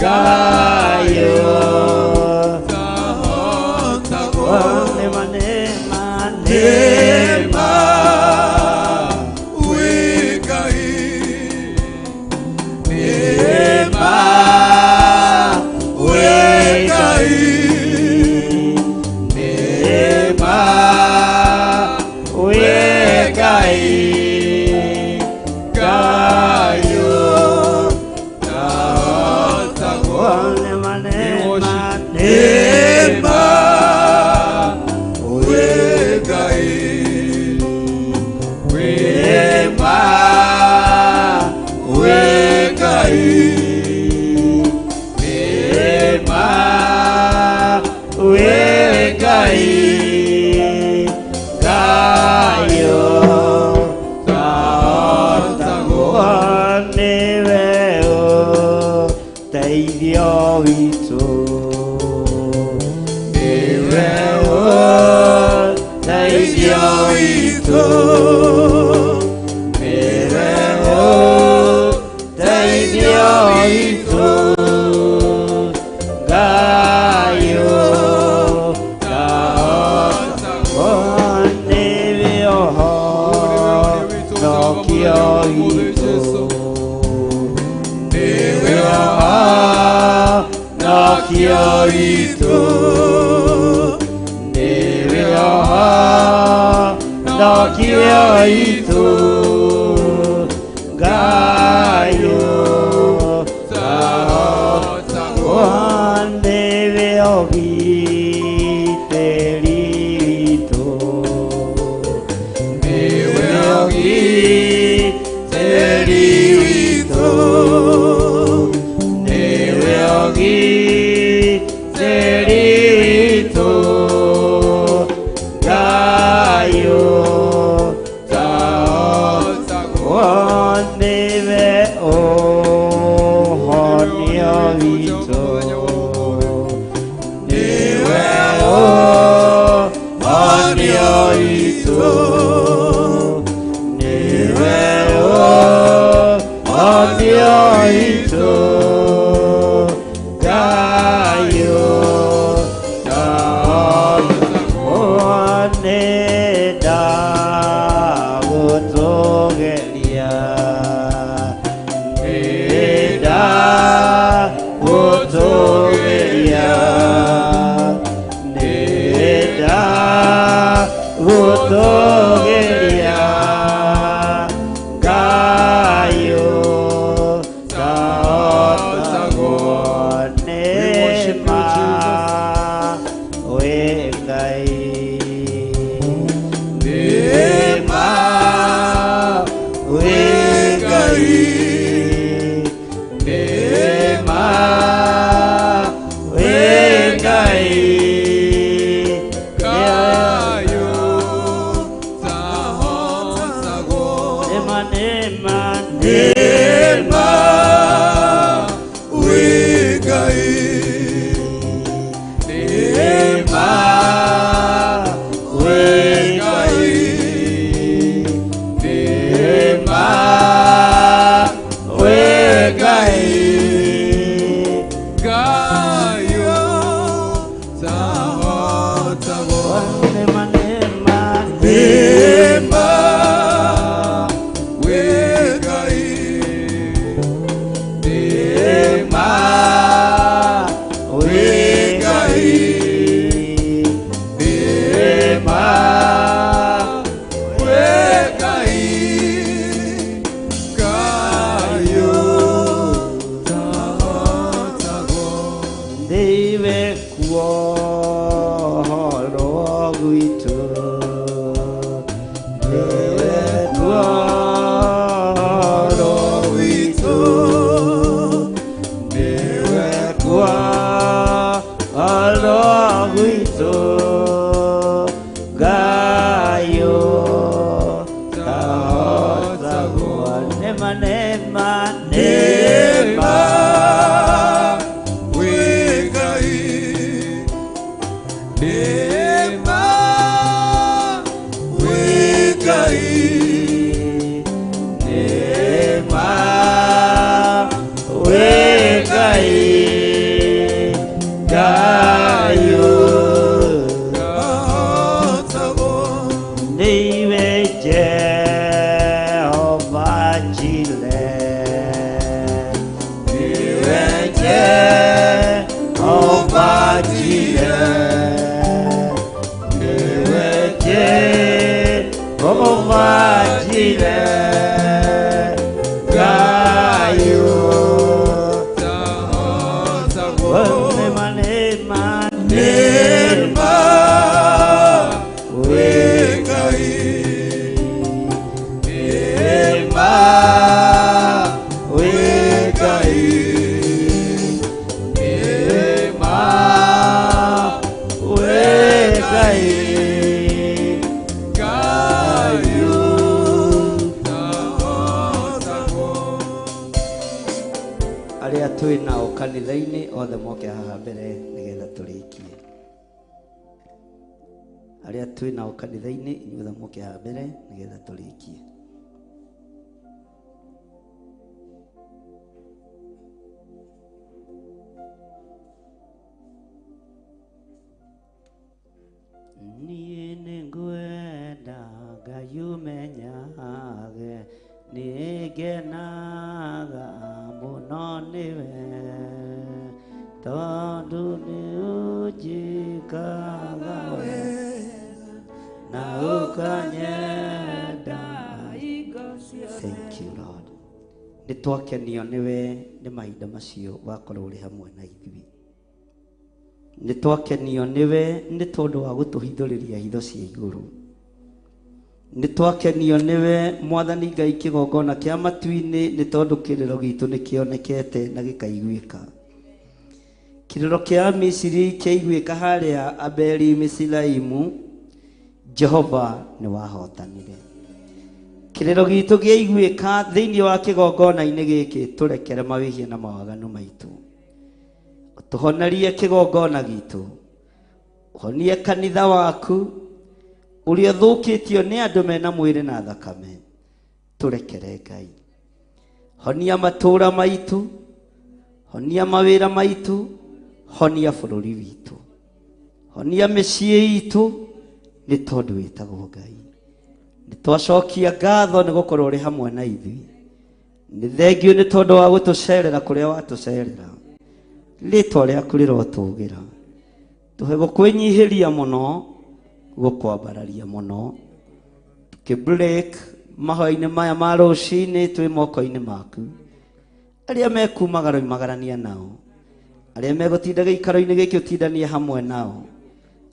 Gayu nema nema Ema we Ngai, Ema we Ngai, Ema we Ngai, Gayu nema nema Ema we Ngai, Ema we Ngai, Ema we Ngai, Gayu niwe ũteithio witũ, niwe ũteithio witũ, niwe ũteithio witũ, Gayu niwe ũhonokio witũ, niwe ũhonokio witũ, niwe ũhonokio witũ, Gayu niwe ũgitĩri witũ. Ngai Nĩma wĩ Ngai Nĩma wĩ Ngai Kayo tahotagwo Nĩma nĩma Nĩma wĩ Ngai Nĩma wĩ Ngai Nĩma wĩ Ngai Kayo tahotagwo Nĩma nĩma Nĩma wĩ Ngai Nĩma wĩ Ngai Nĩma wĩ Ngai Kayo tahotagwo Ndiwe kuohorwo gwitũ Ndiwe kuohorwo Witũ nĩwe kuohorwo gwitũ Ngayo tahotagwo Nĩma nĩma Nĩma nĩma wĩ Ngai Nĩma wĩ Ngai Nĩma wĩ Ngai Ngayo Kahotagwo Niwe Jehova Jireh Niwe Jehova Jireh Niwe Jehova Jireh Ngayo Tahotagwo Nĩma nĩma Nĩma wĩ Ngai Nĩma wĩ Ngai Nĩma wĩ Ngai Kayo tahotagwo Arĩa twĩ nao kanitha-inĩ othe moke haha mbere nĩgetha tũrĩkie. Arĩa twĩ nao kanitha-inĩ inyuothe moke haha mbere nĩgetha tũrĩkie. Niĩ nĩngwenda Ngai ũmenyage nĩngenaga mũno nĩwe tondũ nĩũnjĩkaga wega na ũkanyenda. Thank you Lord. Nĩtwakenio nĩwe nĩ mahinda macio wakorwo ũrĩ hamwe na ithuĩ. Nĩtwakenio nĩwe nĩ tondũ wa gũtũhithũrĩria hitho cia igũrũ. Nĩtwakenio nĩwe Mwathani Ngai kĩgongona kĩa matu-inĩ nĩ tondũ kĩrĩro gitũ nĩkĩonekete na gĩkaiguĩka. Kĩrĩro kĩa Misiri kĩaiguĩka harĩa Abeli Misiraimu, Jehova nĩwahotanire. Kĩrĩro gitũ gĩaiguĩka thĩinĩ wa kĩgongona-inĩ gĩkĩ, tũrekere mawĩhia na mawaganu maitũ. Tũhonerie kĩgongona gitũ, ũhonie kanitha waku ũrĩa ũthũkĩtio nĩ andũ mena mwĩrĩ na thakame, tũrekere Ngai. Honia matũũra maitũ, honia mawĩra maitũ, honia bũrũri witũ, honia mĩciĩ itũ, nĩ tondũ wĩtagwo Ngai. Nĩtwacokia ngatho nĩ gũkorwo ũrĩ hamwe na ithuĩ. Nĩ thengiũ nĩ tondũ wa gũtũcerera kũrĩa watũcerera. Rĩtwa rĩaku rĩrotũgĩra. Tũhe gũkwĩnyihĩria mũno, gũkwambararia mũno. Tũkĩ-break mahoya-inĩ maya ma rũcinĩ twĩ moko-inĩ maku. Arĩa mekumagara umagarania nao. Arĩa megũtinda gĩikaro-inĩ gĩkĩ ũtindanie hamwe nao.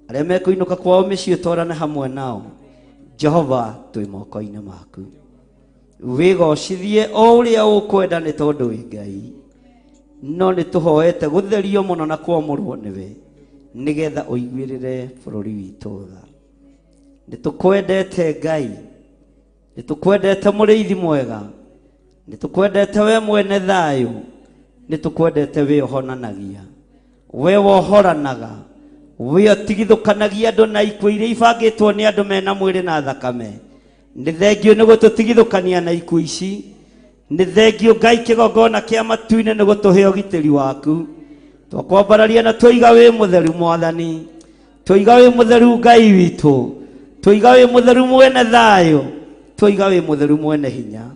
Arĩa mekũinũka kwao mĩciĩ twarane hamwe nao. Jehova twĩ moko-inĩ maku. Wĩgocithie o ũrĩa ũkwenda nĩ tondũ wĩ Ngai. No nĩ tũhoete gũtherio mũno na kwamũrwo nĩwe nĩgetha ũiguĩrĩre bũrũri witũ tha. Nĩ tũkwendete Ngai, nĩ tũkwendete mũrĩithi mwega, nĩ tũkwendete we mwene thayũ, nĩ tũkwendete we ũhonanagia, we wohoranaga, we ũtigithũkanagia andũ na ikuũ iria ibangĩtwo nĩ andũ mena mwĩrĩ na thakame. Nĩ thengio nĩ gũtũtigithũkania na ikuũ ici. Nĩ thengio Ngai kĩgongona kĩa matu-inĩ nĩ gũtũhe ũgitĩri waku. Twakwambararia na twaiga wĩ mũtheru Mwathani, twaiga wĩ mũtheru Ngai witũ, twaiga wĩ mũtheru mwene thayũ, twaiga wĩ mũtheru mwene hinya.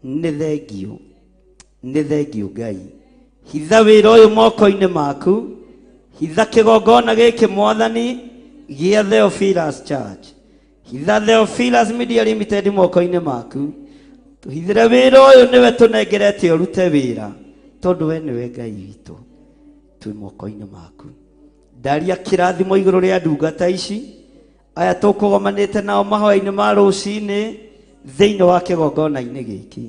Nĩ thengio, nĩ thengio Ngai. Hitha wĩra ũyũ moko-inĩ maku, hitha kĩgongona gĩkĩ Mwathani gĩa Theophilus Church, hitha Theophilus Media Limited moko-inĩ maku. Tũhithĩre wĩra ũyũ nĩwe tũnengerete ũrute wĩra, tondũ we nĩwe Ngai witũ. Twĩ moko-inĩ maku. Ndaria kĩrathimo igũrũ rĩa ndungata ici aya tũkũgomanĩte nao mahoya-inĩ ma rũcinĩ thĩinĩ wa kĩgongona-inĩ gĩkĩ.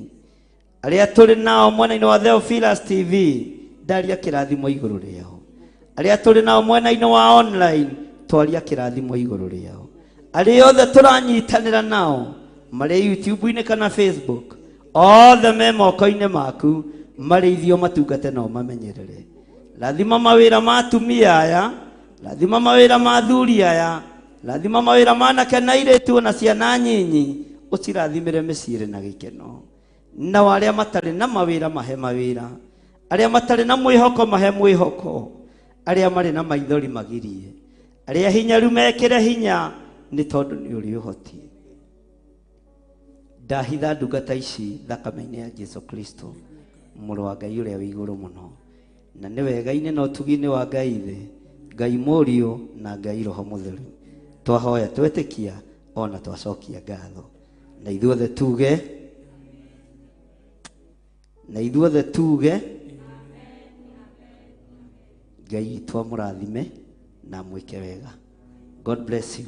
Arĩa tũrĩ nao mwena-inĩ wa Theophilus TV, ndaria kĩrathimo igũrũ rĩao. Arĩa tũrĩ nao mwena-inĩ wa online, twaria kĩrathimo igũrũ rĩao. Arĩa othe tũranyitanĩra nao marĩ YouTube-inĩ kana Facebook, othe me moko-inĩ maku, marĩithio matungate na ũmamenyerere. Rathima mawĩra ma atumia aya, rathima mawĩra ma athuri aya, rathima mawĩra ma anake na airĩtu na ciana nyinyi, ũcirathimĩre mĩciĩ ĩrĩ na gĩkeno. Nao arĩa matarĩ na mawĩra mahe mawĩra, arĩa matarĩ na mwĩhoko mahe mwĩhoko, arĩa marĩ na maithori magirie, arĩa hinyaru mekĩre hinya, nĩ tondũ nĩ ũrĩ ũhoti. Ndahitha ndungata ici thakame-inĩ ya Jesu Kristo, mũrũ wa Ngai ũrĩa wĩ igũrũ mũno. Na nĩ wega-inĩ na ũtugi-inĩ wa Ngai Ithe, Ngai Mũriũ na Ngai Roho Mũtheru. Twahoya twetĩkia ona twacokia ngatho. Na ithuothe tuge, na ithuothe tuge, Ngai witũ amũrathime na amwĩke wega. God bless you.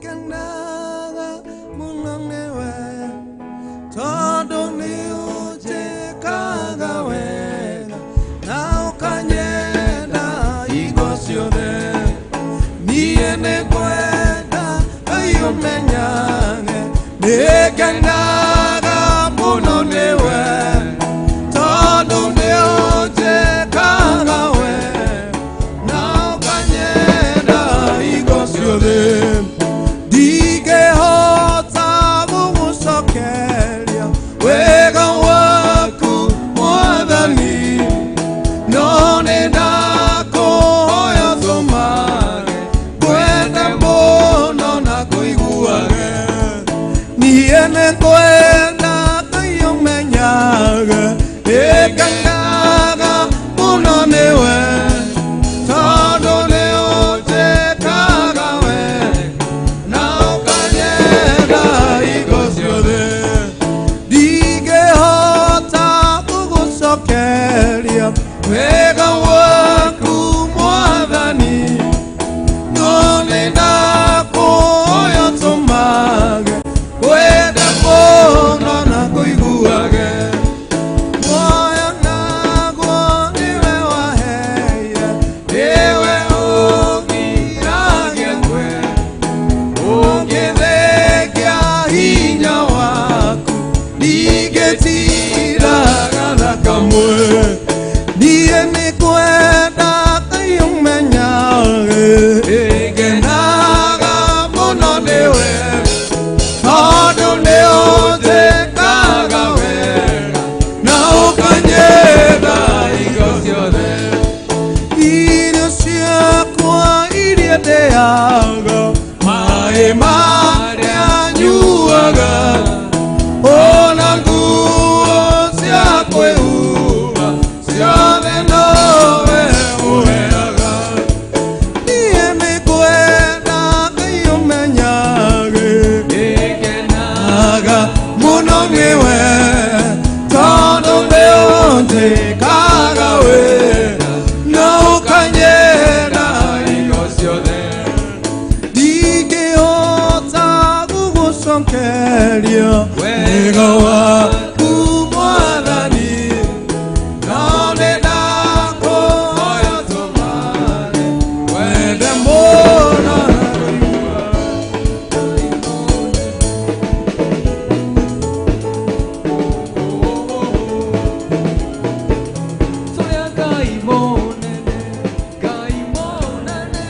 Nĩngenaga mũno nĩwe, tondũ nĩũnjĩkaga wega na ũkanyenda hingo ciothe. Niĩ nĩngwenda Ngai ũmenyage, nĩngenaga mũno nĩwe, tondũ nĩũnjĩkaga wega na ũkanyenda hingo ciothe. Ndingĩhota gũgũcokeria wega waku Mwathani, no nĩndakũhoya tũmage ngwende mũno na kũiguage. Niĩ nĩngwenda Ngai ũmenyage, nĩngenaga mũno nĩwe, tondũ nĩũnjĩkaga wega na ũkanyenda hingo ciothe. Ndingĩhota gũgũcokeria wega waku Mwathani, no nĩndakũhoya tũmage ngwende mũno na kũiguage. Muoyo naguo nĩwe waheire, nĩwe ũgiragia ngwe. Ũngĩthengia hinya waku, ndingĩtiraga na kamwe. Niĩ nĩngwenda Ngai ũmenyage, nĩngenaga mũno nĩwe, tondũ nĩũnjĩkaga wega na ũkanyenda hingo ciothe. Irio ciakwa iria ndĩaga, maĩ marĩa nyuaga, ona nguo cia kwĩhumba, ciothe nowe ũheaga. Ngũcokeria wega waku Mwathani, no nĩ ndakũhoya ũtũmane wende mũno na kũigua. Tũrĩ a Ngai mũnene, Ngai mũnene.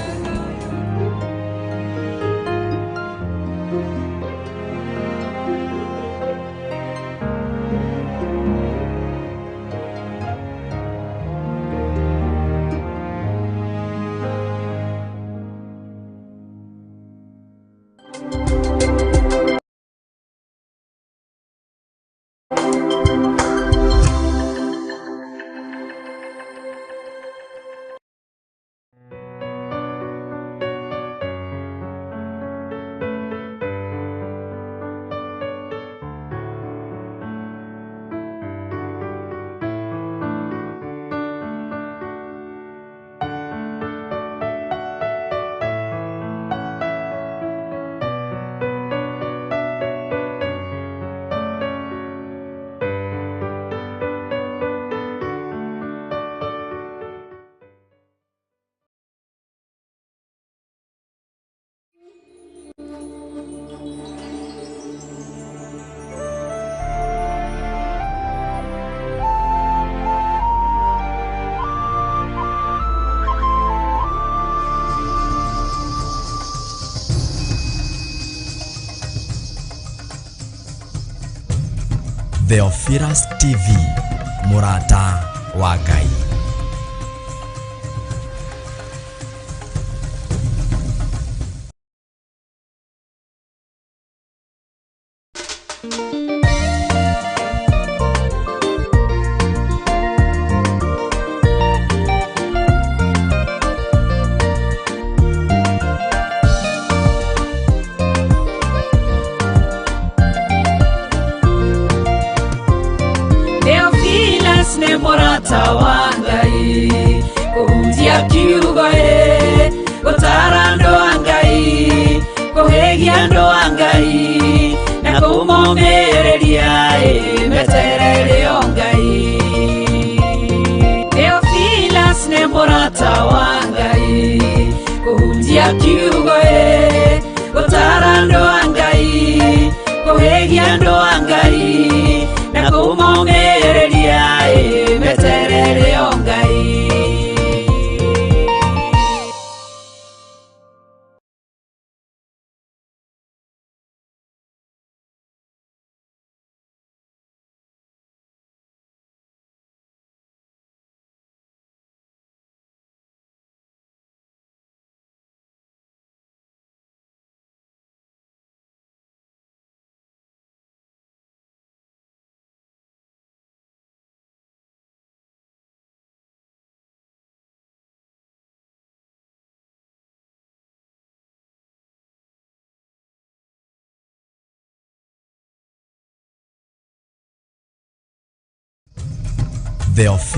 Theophilus TV, mũrata wa Ngai. Theophilus nĩ mũrata wa Ngai, kũhunjia kiugo ĩ, gũtaara andũ a Ngai, kũhĩgia andũ a Ngai, na kũmomĩrĩria ĩ, meterere o Ngai. Theophilus nĩ mũrata wa Ngai, kũhunjia kiugo ĩ, gũtaara andũ a Ngai, kũhĩgia andũ a Ngai, na kũmomĩrĩria ĩ, meterere o Ngai. Theophilus